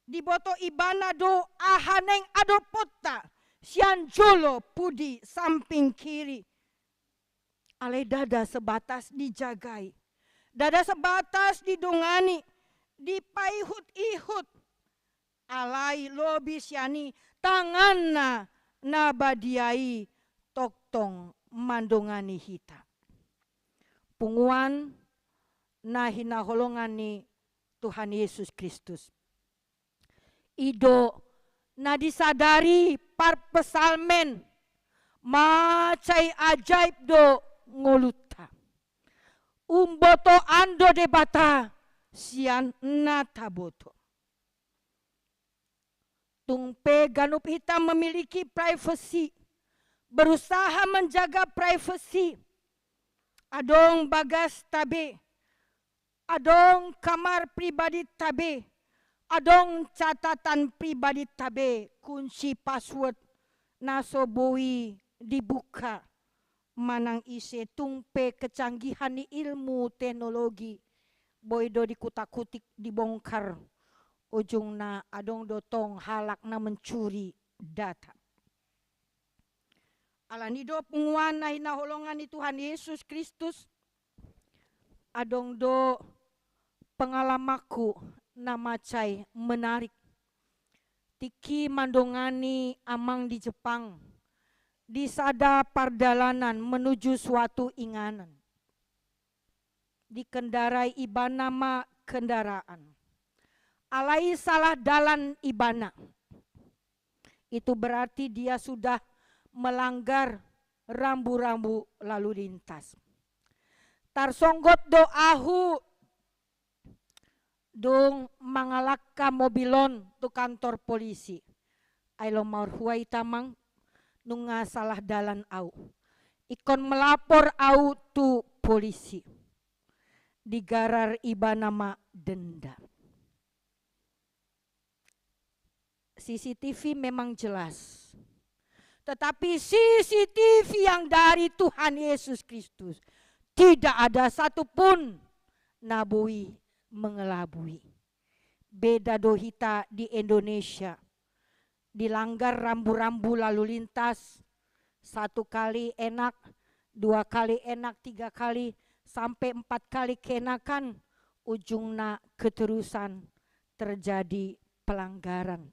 Diboto Ibana do aha naeng adoponta sian jolo pudi samping kiri. Alai ndada sebatas dijagai, ndada sebatas didongani, dipaihut-ihut. Alai lobi sian i tanganna na badia i tongtong mandongani hita. Punguan na hinaholongan ni Tuhan Yesus Kristus. I do na disadari parpsalmen, mansai ajaib do ngolunta. Umbotoan do Debata sian na taboto. Tung pe ganup hita memiliki privasi, berusaha menjaga privasi. Adong bagasta be, adong kamar pribadita be, adong catatan pribadita be, kunci password na so boi dibuka manang ise. Tung pe kecanggihan ni ilmu teknologi, boi do dikutak-kutik, dibongkar, ujungna adong do tong halak na mencuri data. Alani do punguan na hinaholongan ni Tuhan Yesus Kristus, adong do pengalamanku na mansai menarik. Tingki mandongani amang di Jepang, di sada pardalanan menuju suatu inganan. Dikendarai ibana ma kendaraan. Alai salah dalan ibana. Itu berarti dia sudah melanggar rambu-rambu lalu lintas. Tarsonggot do ahu dung mangalangka mobil on tu kantor polisi. Ai lam marhua hita amang, nunga salah dalan au. Ingkon melapor au tu polisi. Digarar ibana ma denda. C C T V memang jelas. Tetapi C C T V yang dari Tuhan Yesus Kristus, tidak ada satu pun na boi mengelabui. Beda do hita di Indonesia. dilanggar rambu-rambu lalu lintas, satu kali enak, dua kali enak, tiga kali, sampai empat kali keenakan, ujungna keterusan terjadi pelanggaran.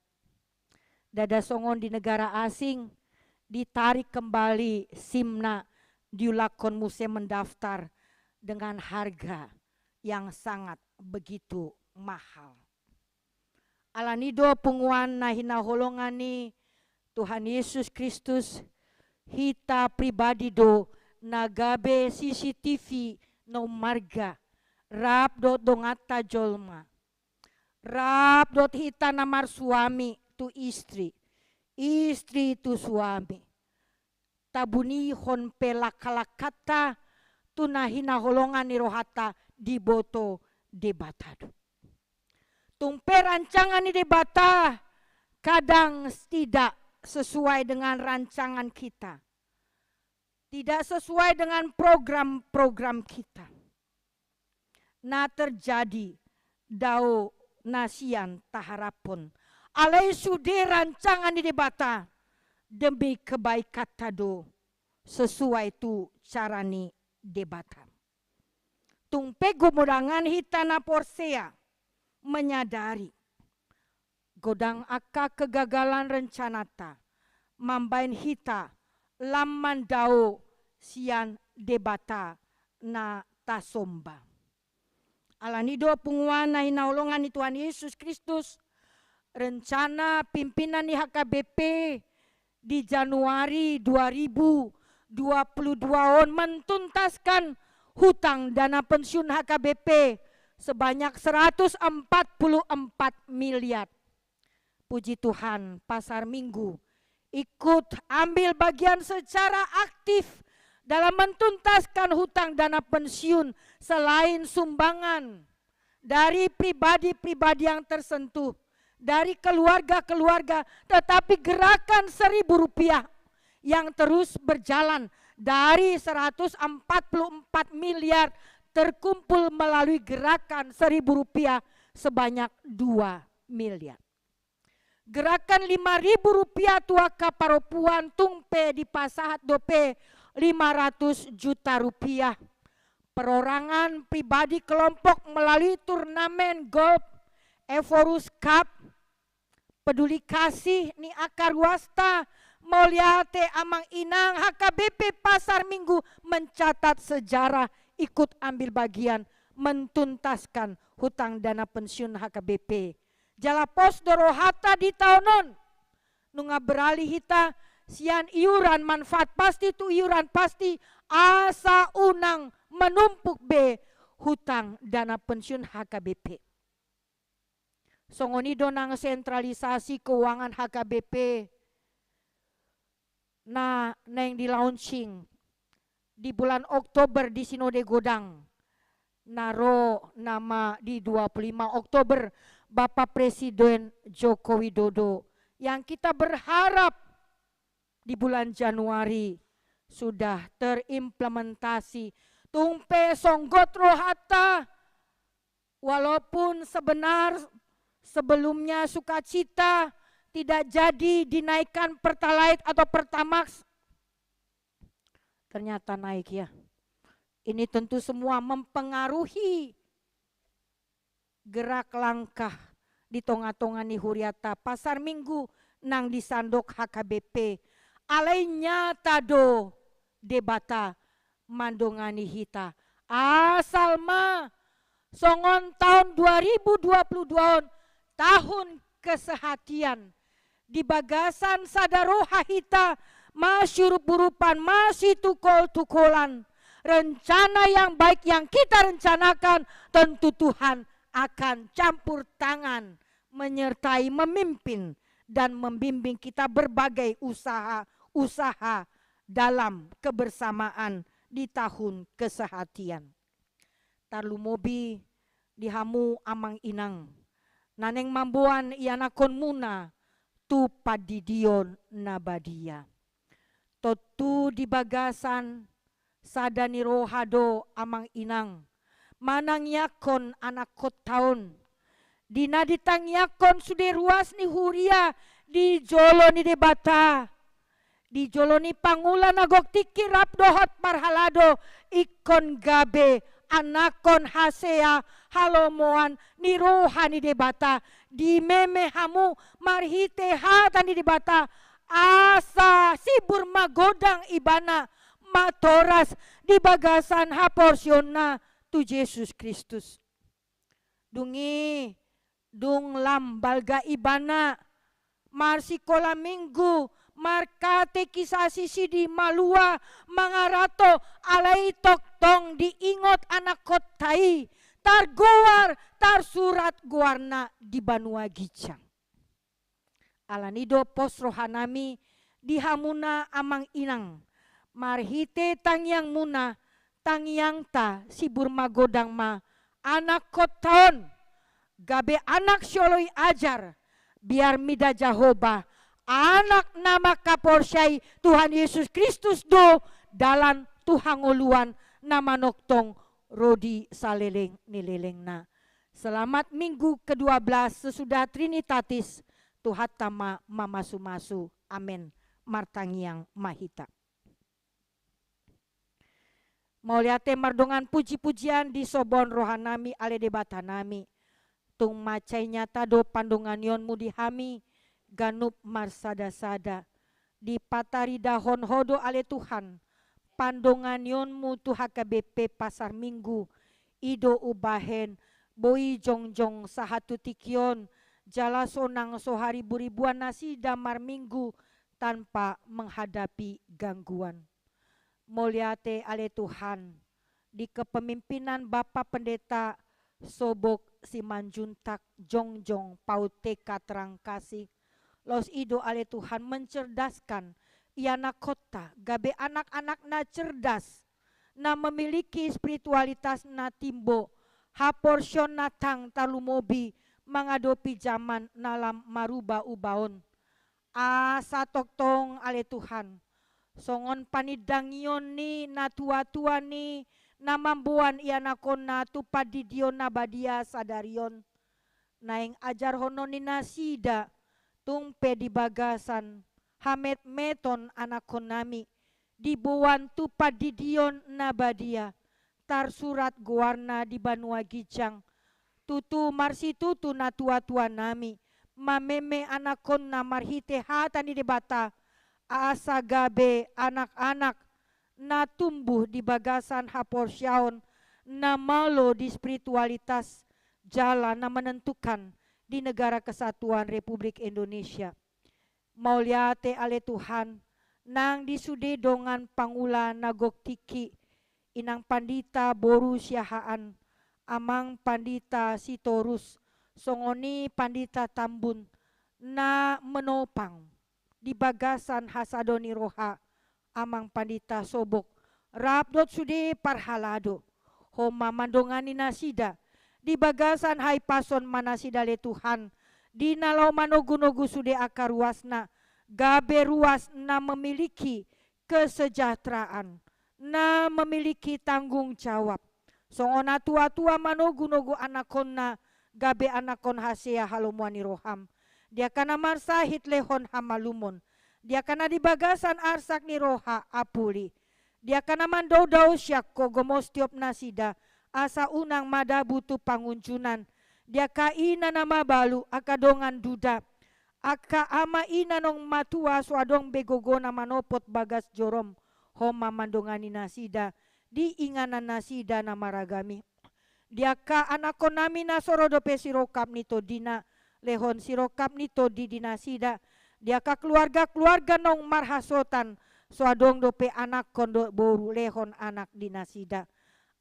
Ndada songon di negara asing, ditarik kembali SIM-na, diulakhon muse mendaftar dengan harga yang sangat begitu mahal. Alani do punguan na hinaholongan ni Tuhan Yesus Kristus, hita pribadi do na gabe C C T V na ummarga, rap dohot donganta jolma, rap dohot hita na marsuami tu istri, istri tu suami. Tabunihon pe langka-langkanta tu na hinaholongan ni rohanta, diboto Debata do. Tung pe rancangan ni Debata kadang tidak sesuai dengan rancangan kita, tidak sesuai dengan program-program kita. Na terjadi dao na sian taharaphon. Alai sude rancangan ni Debata demi kebaikanta do, sesuai tu cara ni Debata. Tung pe godangan hita na porsea menyadari, godang angka kegagalan rencananta mambahen hita lam mandao sian Debata na tasomba. Alani do punguan na hinaholongan ni Tuhan Yesus Kristus, rencana pimpinan ni H K B P di Januari dua ribu dua puluh dua on mentuntaskan hutang dana pensiun H K B P sebanyak seratus empat puluh empat miliar. Puji Tuhan, Pasar Minggu ikut ambil bagian secara aktif dalam mentuntaskan hutang dana pensiun selain sumbangan dari pribadi-pribadi yang tersentuh, dari keluarga-keluarga, tetapi gerakan seribu rupiah yang terus berjalan dari seratus empat puluh empat miliar terkumpul melalui gerakan seribu rupiah sebanyak dua miliar. Gerakan lima ribu rupiah tu angka parompuan tung pe dipasahat dope lima ratus juta rupiah. Perorangan pribadi kelompok melalui turnamen golf Ephorus Cup, peduli kasih ni angka ruasta, mauliate amang inang, H K B P Pasar Minggu mencatat sejarah ikut ambil bagian mentuntaskan hutang dana pensiun H K B P. Jala pos do rohanta di taon on. Nunga beralih hita sian iuran manfaat pasti tu iuran pasti, asa unang menumpuk be hutang dana pensiun H K B P. Songon i do nang sentralisasi keuangan H K B P na naeng di-launching di bulan Oktober di Sinode Godang na ro nama di dua puluh lima Oktober, Bapak Presiden Joko Widodo, yang kita berharap di bulan Januari sudah terimplementasi. Tung pe songgot rohanta, walaupun sebenar sebelumnya sukacita tidak jadi dinaikkan Pertalite atau Pertamax, ternyata naik, ya. Ini tentu semua mempengaruhi gerak langkah di tonga-tonga ni huriata Pasar Minggu nang di sandok H K B P. Alai nyata do Debata mandongani hita. Asal ma songon taon dua ribu dua puluh dua on tahun kesehatian, di bagasan sada roha hita masiurup-urupan, masitukol-tukolan. Rencana yang baik yang kita rencanakan, tentu Tuhan akan campur tangan, menyertai, memimpin, dan membimbing kita berbagai usaha-usaha dalam kebersamaan di tahun kesehatian. Tarlumobi di hamu amang inang, na naeng mamboan ianakkonmuna tu pandidion na badia. Tontu di bagasan sada ni roha do amang inang manangiangkon anakkonta on. Di na ditangiangkon sude ruas ni huria, di jolo ni Debata, di jolo ni pangula na gok tingki rap dohot parhalado, ingkon gabe anakkon hasea halomoan ni roha ni Debata, dimeme hamu marhite hata ni Debata, asa sibur magodang ibana matoras di bagasan haporseaonna tu Jesus Kristus. Dung i, dung lam balga ibana, marsikola minggu, markatekisasi sidi malua mangaranto, alai tongtong diingot anakkonta i, targoar, tarsurat goarna di banua ginjang. Alani do pos rohanami di hamuna amang inang, marhite tangiangmuna, tangiangta sibur magodang ma anakkonta on, gabe anak sioloi ajar, biar mida Jahowa, anak na mangkaporseai Tuhan Yesus Kristus do dalan tu hangoluan na manongtong ro di saleleng ni lelengna. Selamat Minggu kedua belas sesudah Trinitatis, Tuhanta ma mamasumasu. Amen. Martangiang ma hita. Mauliate mardongan pujipujian disobon rohanami ale Debatanami. Tung mansai nyata do pandonganionmu di hami, ganup marsadasada. Dipataridahon Ho do ale Tuhan, pandonganionmu tu H K B P Pasar Minggu, i do umbahen boi jongjong sahat tu tingki on, jala sonang so hariburibuan nasida marminggu tanpa menghadapi gangguan. Mauliate ale Tuhan, di kepemimpinan Bapa Pendeta Sobok Simanjuntak, jongjong Pauteka Terangkasi, laos i do ale Tuhan mencerdaskan ianakkonta, gabe anak-anak na cerdas, na memiliki spiritualitas na timbo, haporseaon na tang tarlumobi mangadopi jaman na lam marubauba on. Asa tongtong ale Tuhan, songon panindangion ni natuatua ni na mamboan ianakkonna tu pandidion na badia sadari on, naeng ajarhonon ni nasida, tung pe di bagasan hametmeton anakkonnami, diboan tu pandidion na badia, tarsurat goarna di banua ginjang. Tutu marsitutu natuatuanami mameme anakkonna marhite hata ni Debata, asa gabe anak-anak na tumbuh di bagasan haporseaon na malo di spiritualitas, jala na menentukan di Negara Kesatuan Republik Indonesia. Mauliate ale Tuhan, nang di sude dongan pangula na gok tingki, inang pandita boru Siahaan, amang pandita Sitorus, songon i pandita Tambun, na menopang di bagasan hasado ni roha, amang pandita Sobok, rap dohot sude parhalado. Ho ma mandongani nasida, di bagasan hahipason ma nasida ale Tuhan, di na laho manogunogu sude angka ruasna, gabe ruas na memiliki kesejahteraan, na memiliki tanggung jawab. Songon natuatua manogunogu anakkonna, gabe anakkon hasea halomoan ni roham. Di angka na marsahit lehon hamalumon. Di angka na di bagasan arsak ni roha apuli. Di angka na mandaodao sian Ho gomos tiop nasida, asa unang madabu tu pangunjunan. Di angka ina na mabalu, angka dongan duda, angka ama ina naung matua so adong be gogona manopot bagas jorom, Ho ma mandongani nasida di inganan nasida na maragam i. Di angka anakkonnami na so ro dope sirongkap ni tondina, lehon sirongkap ni tondi di nasida. Di angka keluarga-keluarga naung marhasotan, so adong dope anakkon dohot boru, lehon anak di nasida.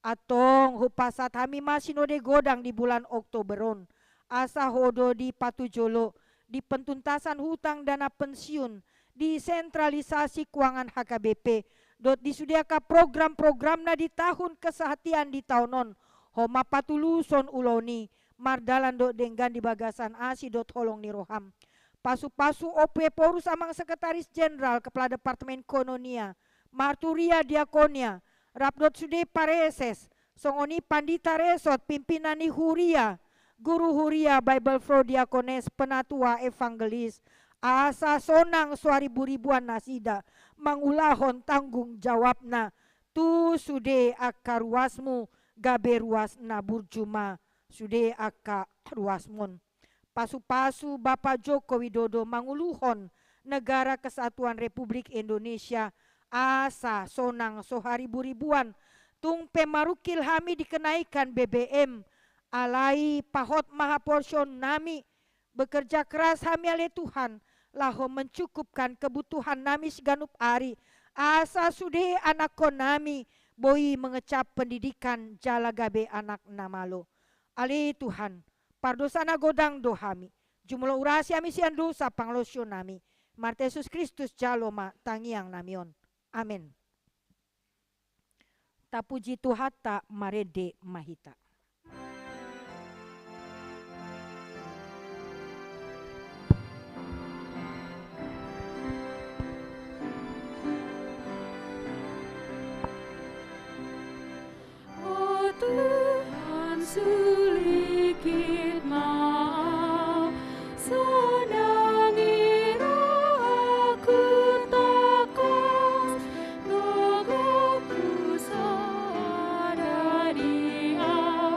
Antong hupasahat hami ma sinode godang di bulan Oktober on, asa Ho do dipatujolo di pentuntasan hutang dana pensiun, di sentralisasi keuangan H K B P, dohot di sude angka program-program na di tahun kesehatan di taon on, Ho ma patuluson ulaon i, mardalan dohot denggan di bagasan asi dohot holong ni roham. Pasupasu Ompu Ephorus amang sekretaris jenderal, kepala departemen koinonia, marturia diakonia, rap dohot sude pareses, songon i pandita resort, pimpinan ni huria, guru huria, Bible Pro, diakones, penatua, evangelis, asa sonang so hariburibuan nasida mangulahon tanggung jawabna tu sude angka ruasmu, gabe ruas na burju ma sude angka ruasmon. Pasupasu Bapa Joko Widodo manguluhon Negara Kesatuan Republik Indonesia asa sonang so hariburibuan. Tung pe marungkil hami di kenaikan B B M, alai pahot ma haporseaonnami, bekerja keras hami ale Tuhan, laho mencukupkan kebutuhannami siganup ari, asa sude anakkonnami boi mengecap pendidikan jala gabe anak na malo. Ale Tuhan, pardosa na godang do hami, jumolo urasi hami sian dosa pangalaosionami, marhite Jesus Kristus jalo ma tangiangnami on. Amen. Tapuji Tuhanta, marende ma hita. O Tuhan, sulingkit ma au, sonang i rohangku tangkas, gogongku sada di au.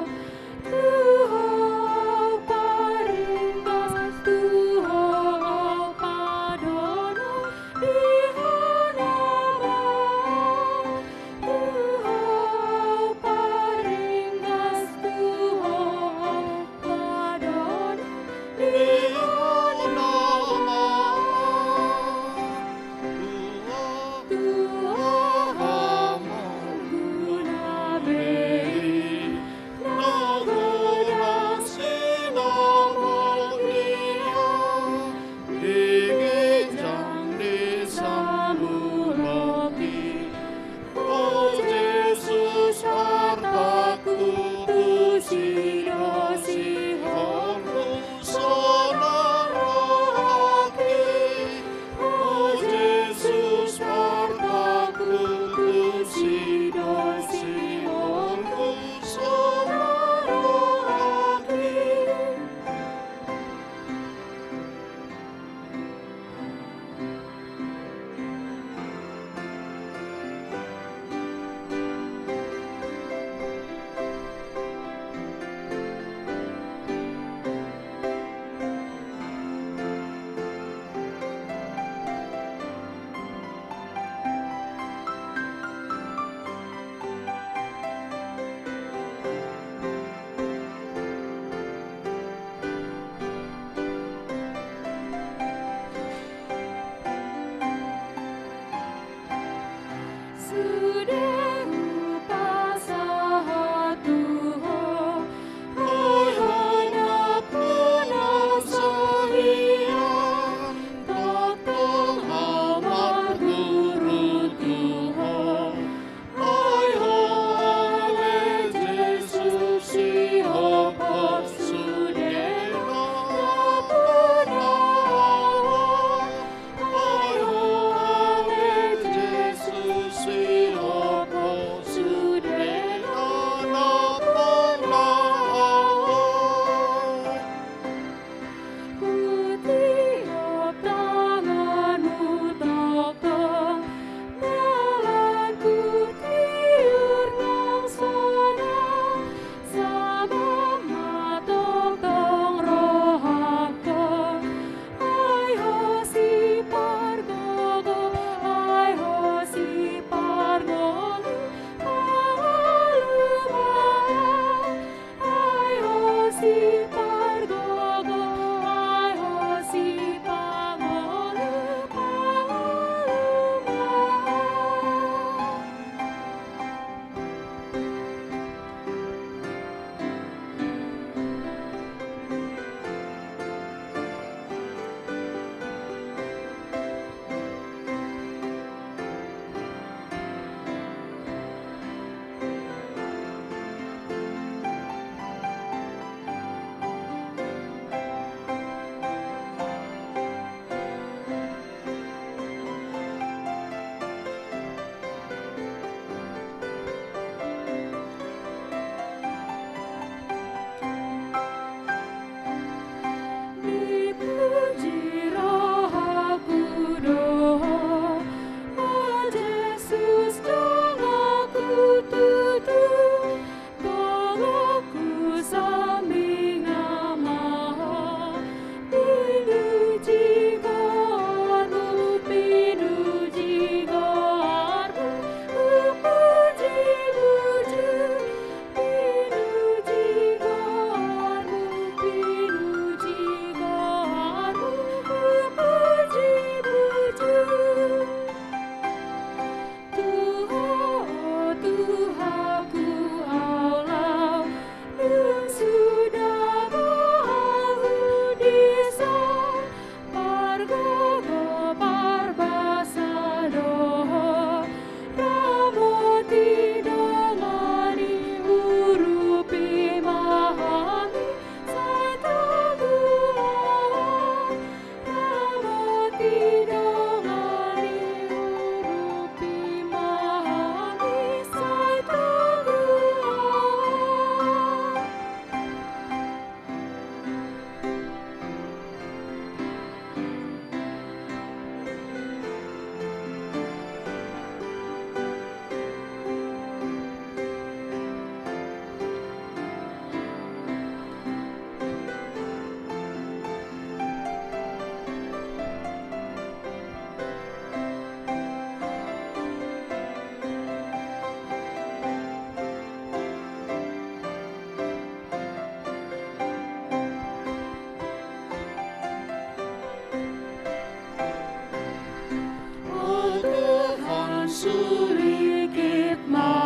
Surikit ma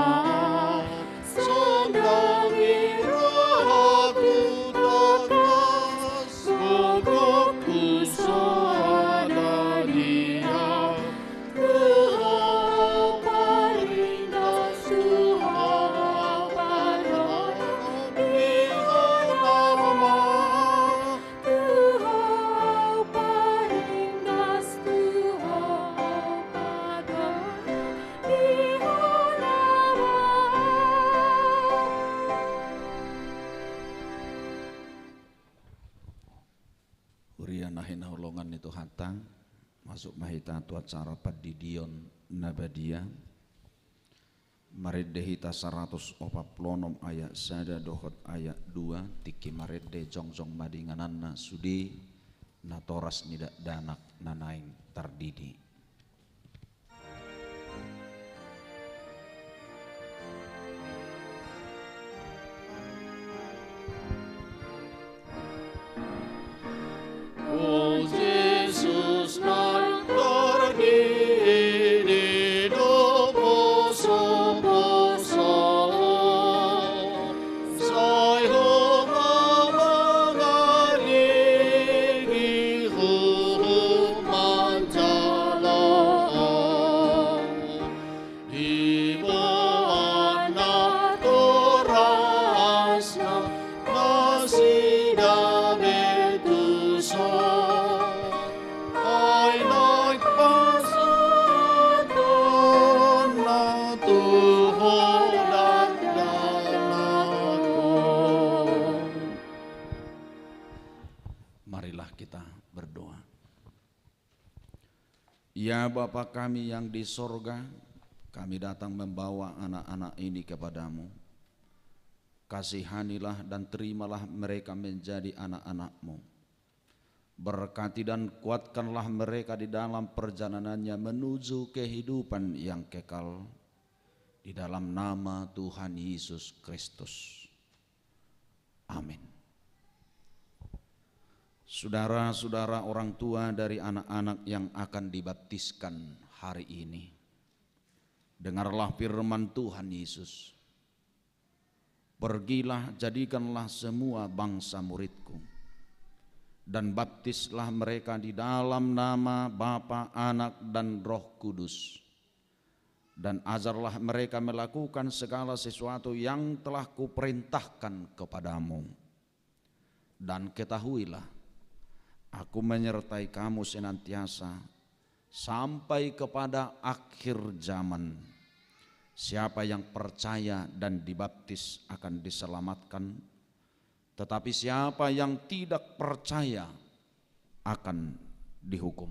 sondangi rohaku, tangkas gogoku sada di Ho. Tu Ho paringgas, tu Ho padohot, di Ho nama. Tu Ho paringgas, tu Ho padohot, di Ho nama. Huria na hinaholongan ni Tuhanta, masuk ma hita tu acara pandidion na badia. Marende hita saratus opat pulu onom ayat sada dohot ayat dua, tingki marende jongjong ma di ingananna sude natoras ni dakdanak na naeng tardidi. O Jesus, naeng tardidi do posoposo, sai Ho ma mangalehon, Ho ma manjalo. Diboan natorasna nasida be tu son, ai naeng pasahatonna tu Ho dakdanak. Marilah kita berdoa. Ya Bapa kami yang di sorga, kami datang membawa anak-anak ini kepada-Mu. Kasihanilah dan terimalah mereka menjadi anak-anak-Mu. Berkati dan kuatkanlah mereka di dalam perjalanannya menuju kehidupan yang kekal. Di dalam nama Tuhan Yesus Kristus. Amin. Saudara-saudara orang tua dari anak-anak yang akan dibaptiskan hari ini, dengarlah firman Tuhan Yesus. Pergilah, jadikanlah semua bangsa muridku, dan baptislah mereka di dalam nama Bapa, Anak, dan Roh Kudus. Dan ajarlah mereka melakukan segala sesuatu yang telah kuperintahkan kepadamu. Dan ketahuilah, Aku menyertai kamu senantiasa sampai kepada akhir zaman. Siapa yang percaya dan dibaptis akan diselamatkan, tetapi siapa yang tidak percaya akan dihukum.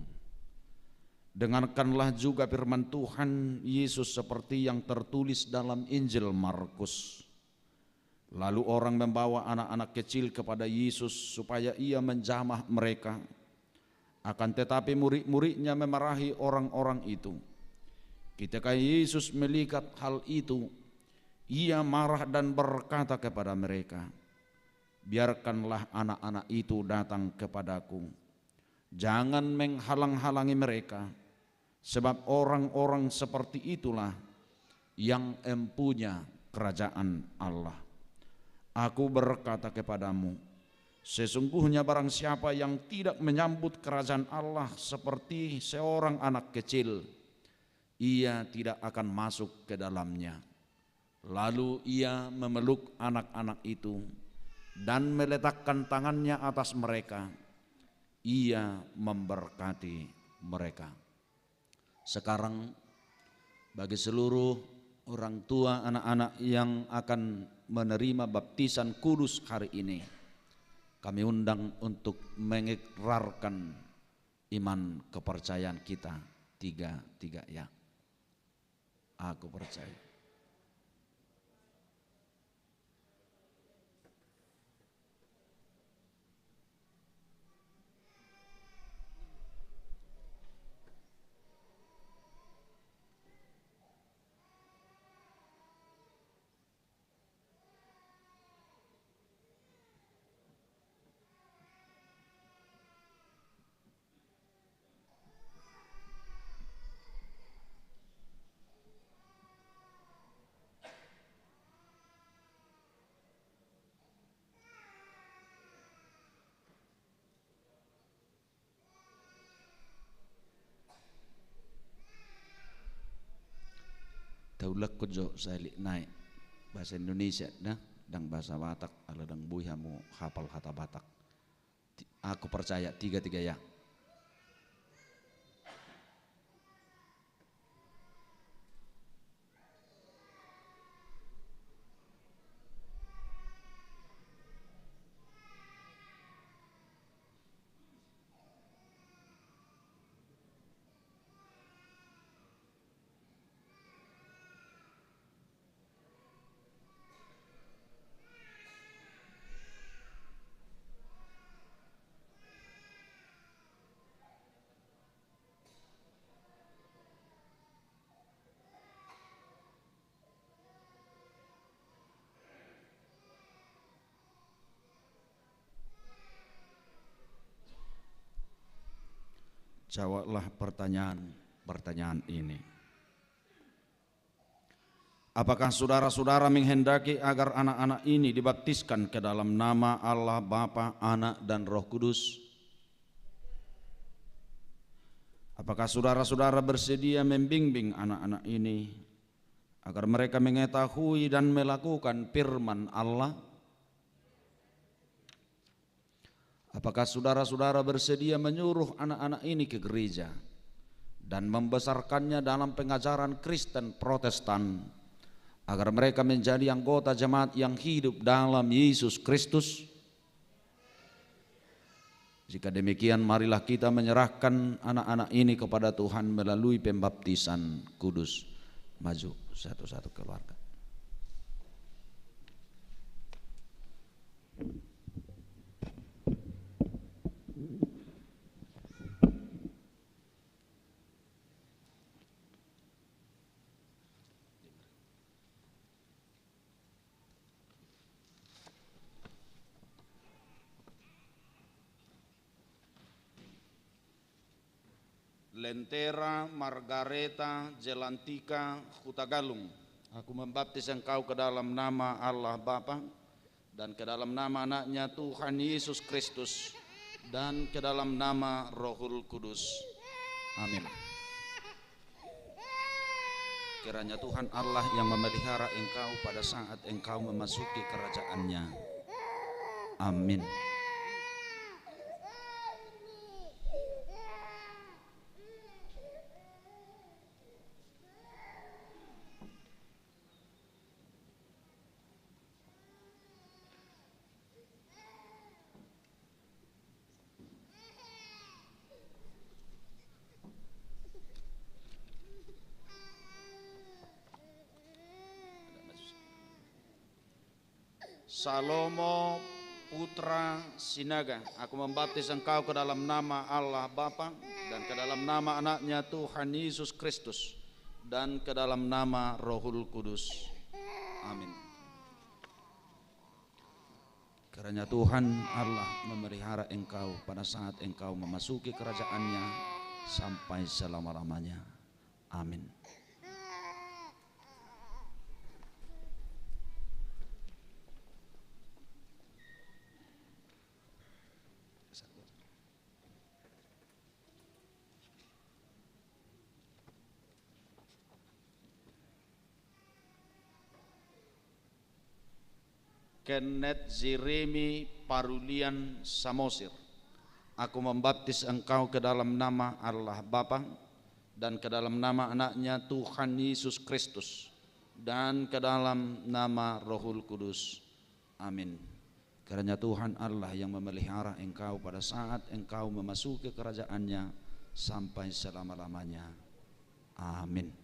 Dengarkanlah juga firman Tuhan Yesus seperti yang tertulis dalam Injil Markus. Lalu orang membawa anak-anak kecil kepada Yesus supaya Ia menjamah mereka. Akan tetapi murid-murid-Nya memarahi orang-orang itu. Ketika Yesus melihat hal itu, Ia marah dan berkata kepada mereka, "Biarkanlah anak-anak itu datang kepada-Ku. Jangan menghalang-halangi mereka, sebab orang-orang seperti itulah yang empunya kerajaan Allah. Aku berkata kepadamu, sesungguhnya barang siapa yang tidak menyambut kerajaan Allah seperti seorang anak kecil, ia tidak akan masuk ke dalamnya." Lalu Ia memeluk anak-anak itu dan meletakkan tangan-Nya atas mereka. Ia memberkati mereka. Sekarang, bagi seluruh orang tua anak-anak yang akan menerima baptisan kudus hari ini, kami undang untuk mengikrarkan iman kepercayaan kita tiga-tiga, ya. Aku percaya. Taulakkon jo sahali nai bahasa Indonesia, nah, ndang bahasa Batak, ala ndang boi hamu hapal hata Batak. Ti-, aku percaya, tiga tiga ya. Jawablah pertanyaan-pertanyaan ini. Apakah saudara-saudara menghendaki agar anak-anak ini dibaptiskan ke dalam nama Allah Bapa, Anak, dan Roh Kudus? Apakah saudara-saudara bersedia membimbing anak-anak ini agar mereka mengetahui dan melakukan firman Allah? Apakah saudara-saudara bersedia menyuruh anak-anak ini ke gereja dan membesarkannya dalam pengajaran Kristen Protestan, agar mereka menjadi anggota jemaat yang hidup dalam Yesus Kristus? Jika demikian, marilah kita menyerahkan anak-anak ini kepada Tuhan melalui pembaptisan kudus. Maju satu-satu keluarga. Lentera Margareta Jelantika Hutagalung. Aku membaptis engkau ke dalam nama Allah Bapa, dan ke dalam nama Anaknya Tuhan Yesus Kristus, dan ke dalam nama Rohul Kudus. Amin. Kiranya Tuhan Allah yang memelihara engkau pada saat engkau memasuki kerajaan-Nya. Amin. Salomo Putra Sinaga, aku membaptis engkau ke dalam nama Allah Bapa, dan ke dalam nama Anaknya Tuhan Yesus Kristus, dan ke dalam nama Rohul Kudus. Amin. Kiranya Tuhan Allah memelihara engkau pada saat engkau memasuki kerajaan-Nya sampai selama-lamanya. Amin. Kenneth Jeremy Parulian Samosir. Aku membaptis engkau ke dalam nama Allah Bapa, dan ke dalam nama Anaknya Tuhan Yesus Kristus, dan ke dalam nama Rohul Kudus. Amin. Kiranya Tuhan Allah yang memelihara engkau pada saat engkau memasuki kerajaan-Nya sampai selama-lamanya. Amin.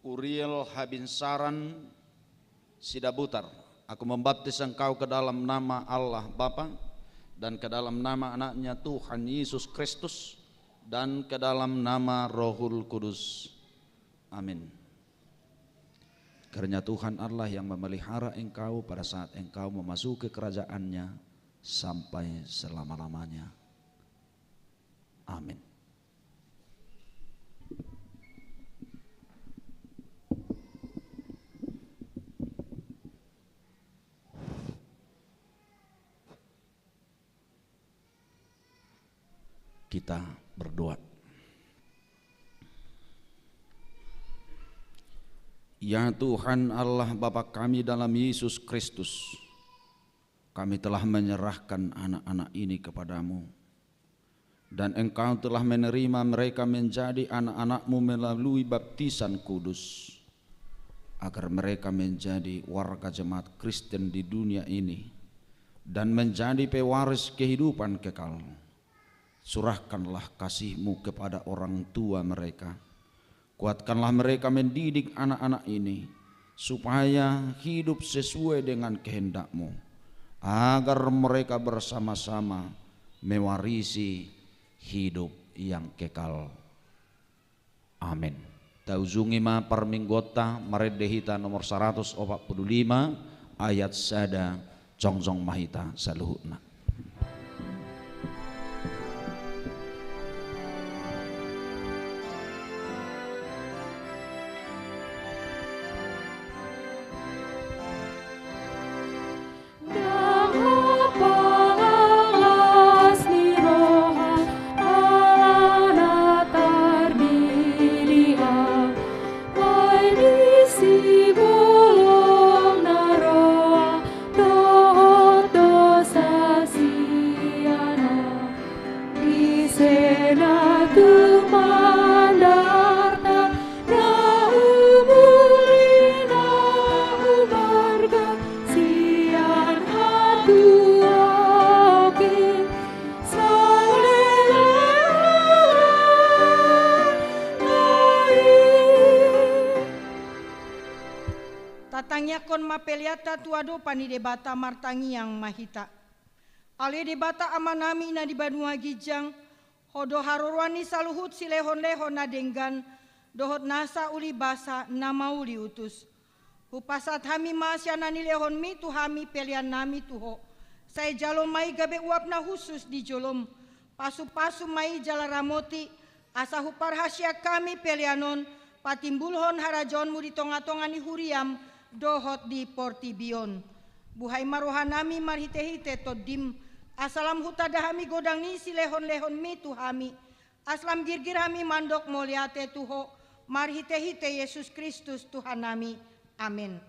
Uriel Habinsaran Sidabutar, aku membaptis engkau ke dalam nama Allah Bapa, dan ke dalam nama Anaknya Tuhan Yesus Kristus, dan ke dalam nama Rohul Kudus. Amin. Kiranya Tuhan Allah yang memelihara engkau pada saat engkau memasuki kerajaan-Nya sampai selama-lamanya. Amin. Kita berdoa. Ya Tuhan Allah Bapa kami dalam Yesus Kristus, kami telah menyerahkan anak-anak ini kepada-Mu. Dan Engkau telah menerima mereka menjadi anak-anak-Mu melalui baptisan kudus, agar mereka menjadi warga jemaat Kristen di dunia ini dan menjadi pewaris kehidupan kekal. Curahkanlah kasih-Mu kepada orang tua mereka. Kuatkanlah mereka mendidik anak-anak ini, supaya hidup sesuai dengan kehendak-Mu, agar mereka bersama-sama mewarisi hidup yang kekal. Amin. Taujungi ma parmingguonta, marende hita nomor saratus opat pulu lima, ayat sada, jongjong ma hita saluhutna. Ndang holan las ni roha, ala na tardidi au, ai disi bolon na roa, dohot dosa sian au. Ise na tumandangta, na umuli, na umarga sian hatuaon i, saleleng nai. Tatangiangkon ma peleanta tu adopan ni Debata, martangiang ma hita. Ale Debata Amanami na di banua ginjang, Ho do haroroan ni saluhut silehonlehon na denggan, dohot nasa uli basa na mauli utus. Hupasahat hami ma sian na nilehonmi tu hami peleannami tu Ho. Sai jalo ma i gabe uap na hushus di jolom. Pasupasu ma i jala ramoti, asa huparhaseang hami pelean on patimbulhon harajaonmu di tongatonga ni huriam dohot di portibi on. Buhai ma rohanami marhitehite Tondim, asa lam hutanda hami godang ni silehonlehonmi tu hami, asa lam girgir hami mandok mauliate tu Ho, marhitehite Jesus Kristus Tuhannami. Amen.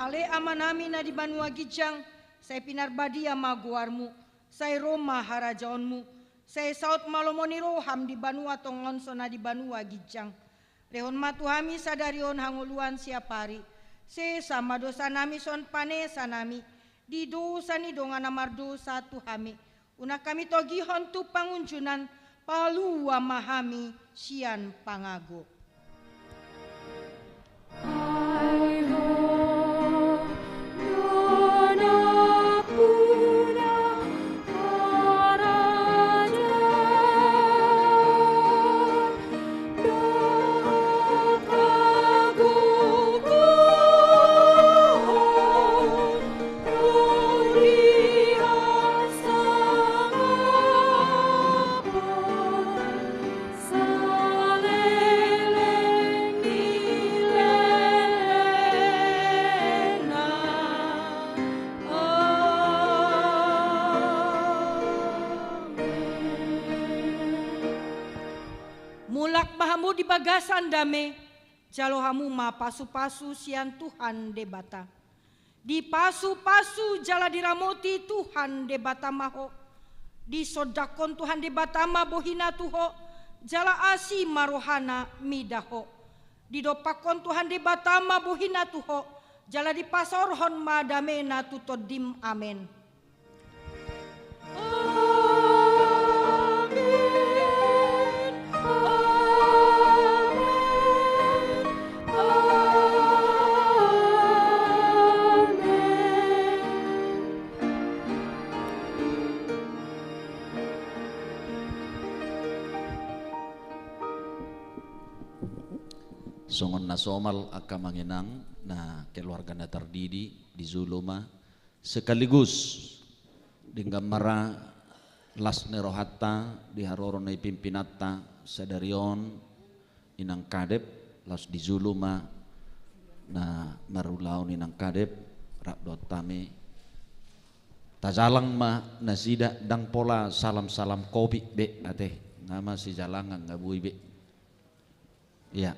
Ale Amanami na di banua ginjang, sai pinarbadia ma goarmu, sai ro ma harajaonmu, sai saut ma lomo ni roham di banua tonga on songon na di banua ginjang. Lehon ma tu hami sadari on hangoluan siapari. Sesa ma dosanami songon panesanami di dosa ni dongan na mardosa tu hami. Unang hami togihon tu pangunjunan, palua ma hami sian pangago. Saleleng ni lelengna. Amen. Mulak ma hamu di bagasan dame, jalo hamu ma pasupasu sian Tuhan Debata. Dipasupasu jala diramoti Tuhan Debata ma ho. Disondangkon Tuhan Debata ma bohina tu ho, jala asi ma rohana mida ho. Didompakkon Tuhan Debata ma bohina tu ho, jala dipasaorhon ma damena tu tondim. Amen. Amen. Amen. Amen. Songon na somal angka amang inang na keluarga na tardidi, di jolo ma sekaligus denggan ma ra las ni rohanta di haroro ni pimpinanta sadari on, inang kadep, laos di jolo ma na marulaon inang kadep, rap dohot hami. Tajalang ma nasida, ndang pola salam-salam kopi be ate, nga masijalangan nga boi be. Ia.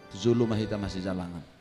Tu jolo ma hita masijalangan.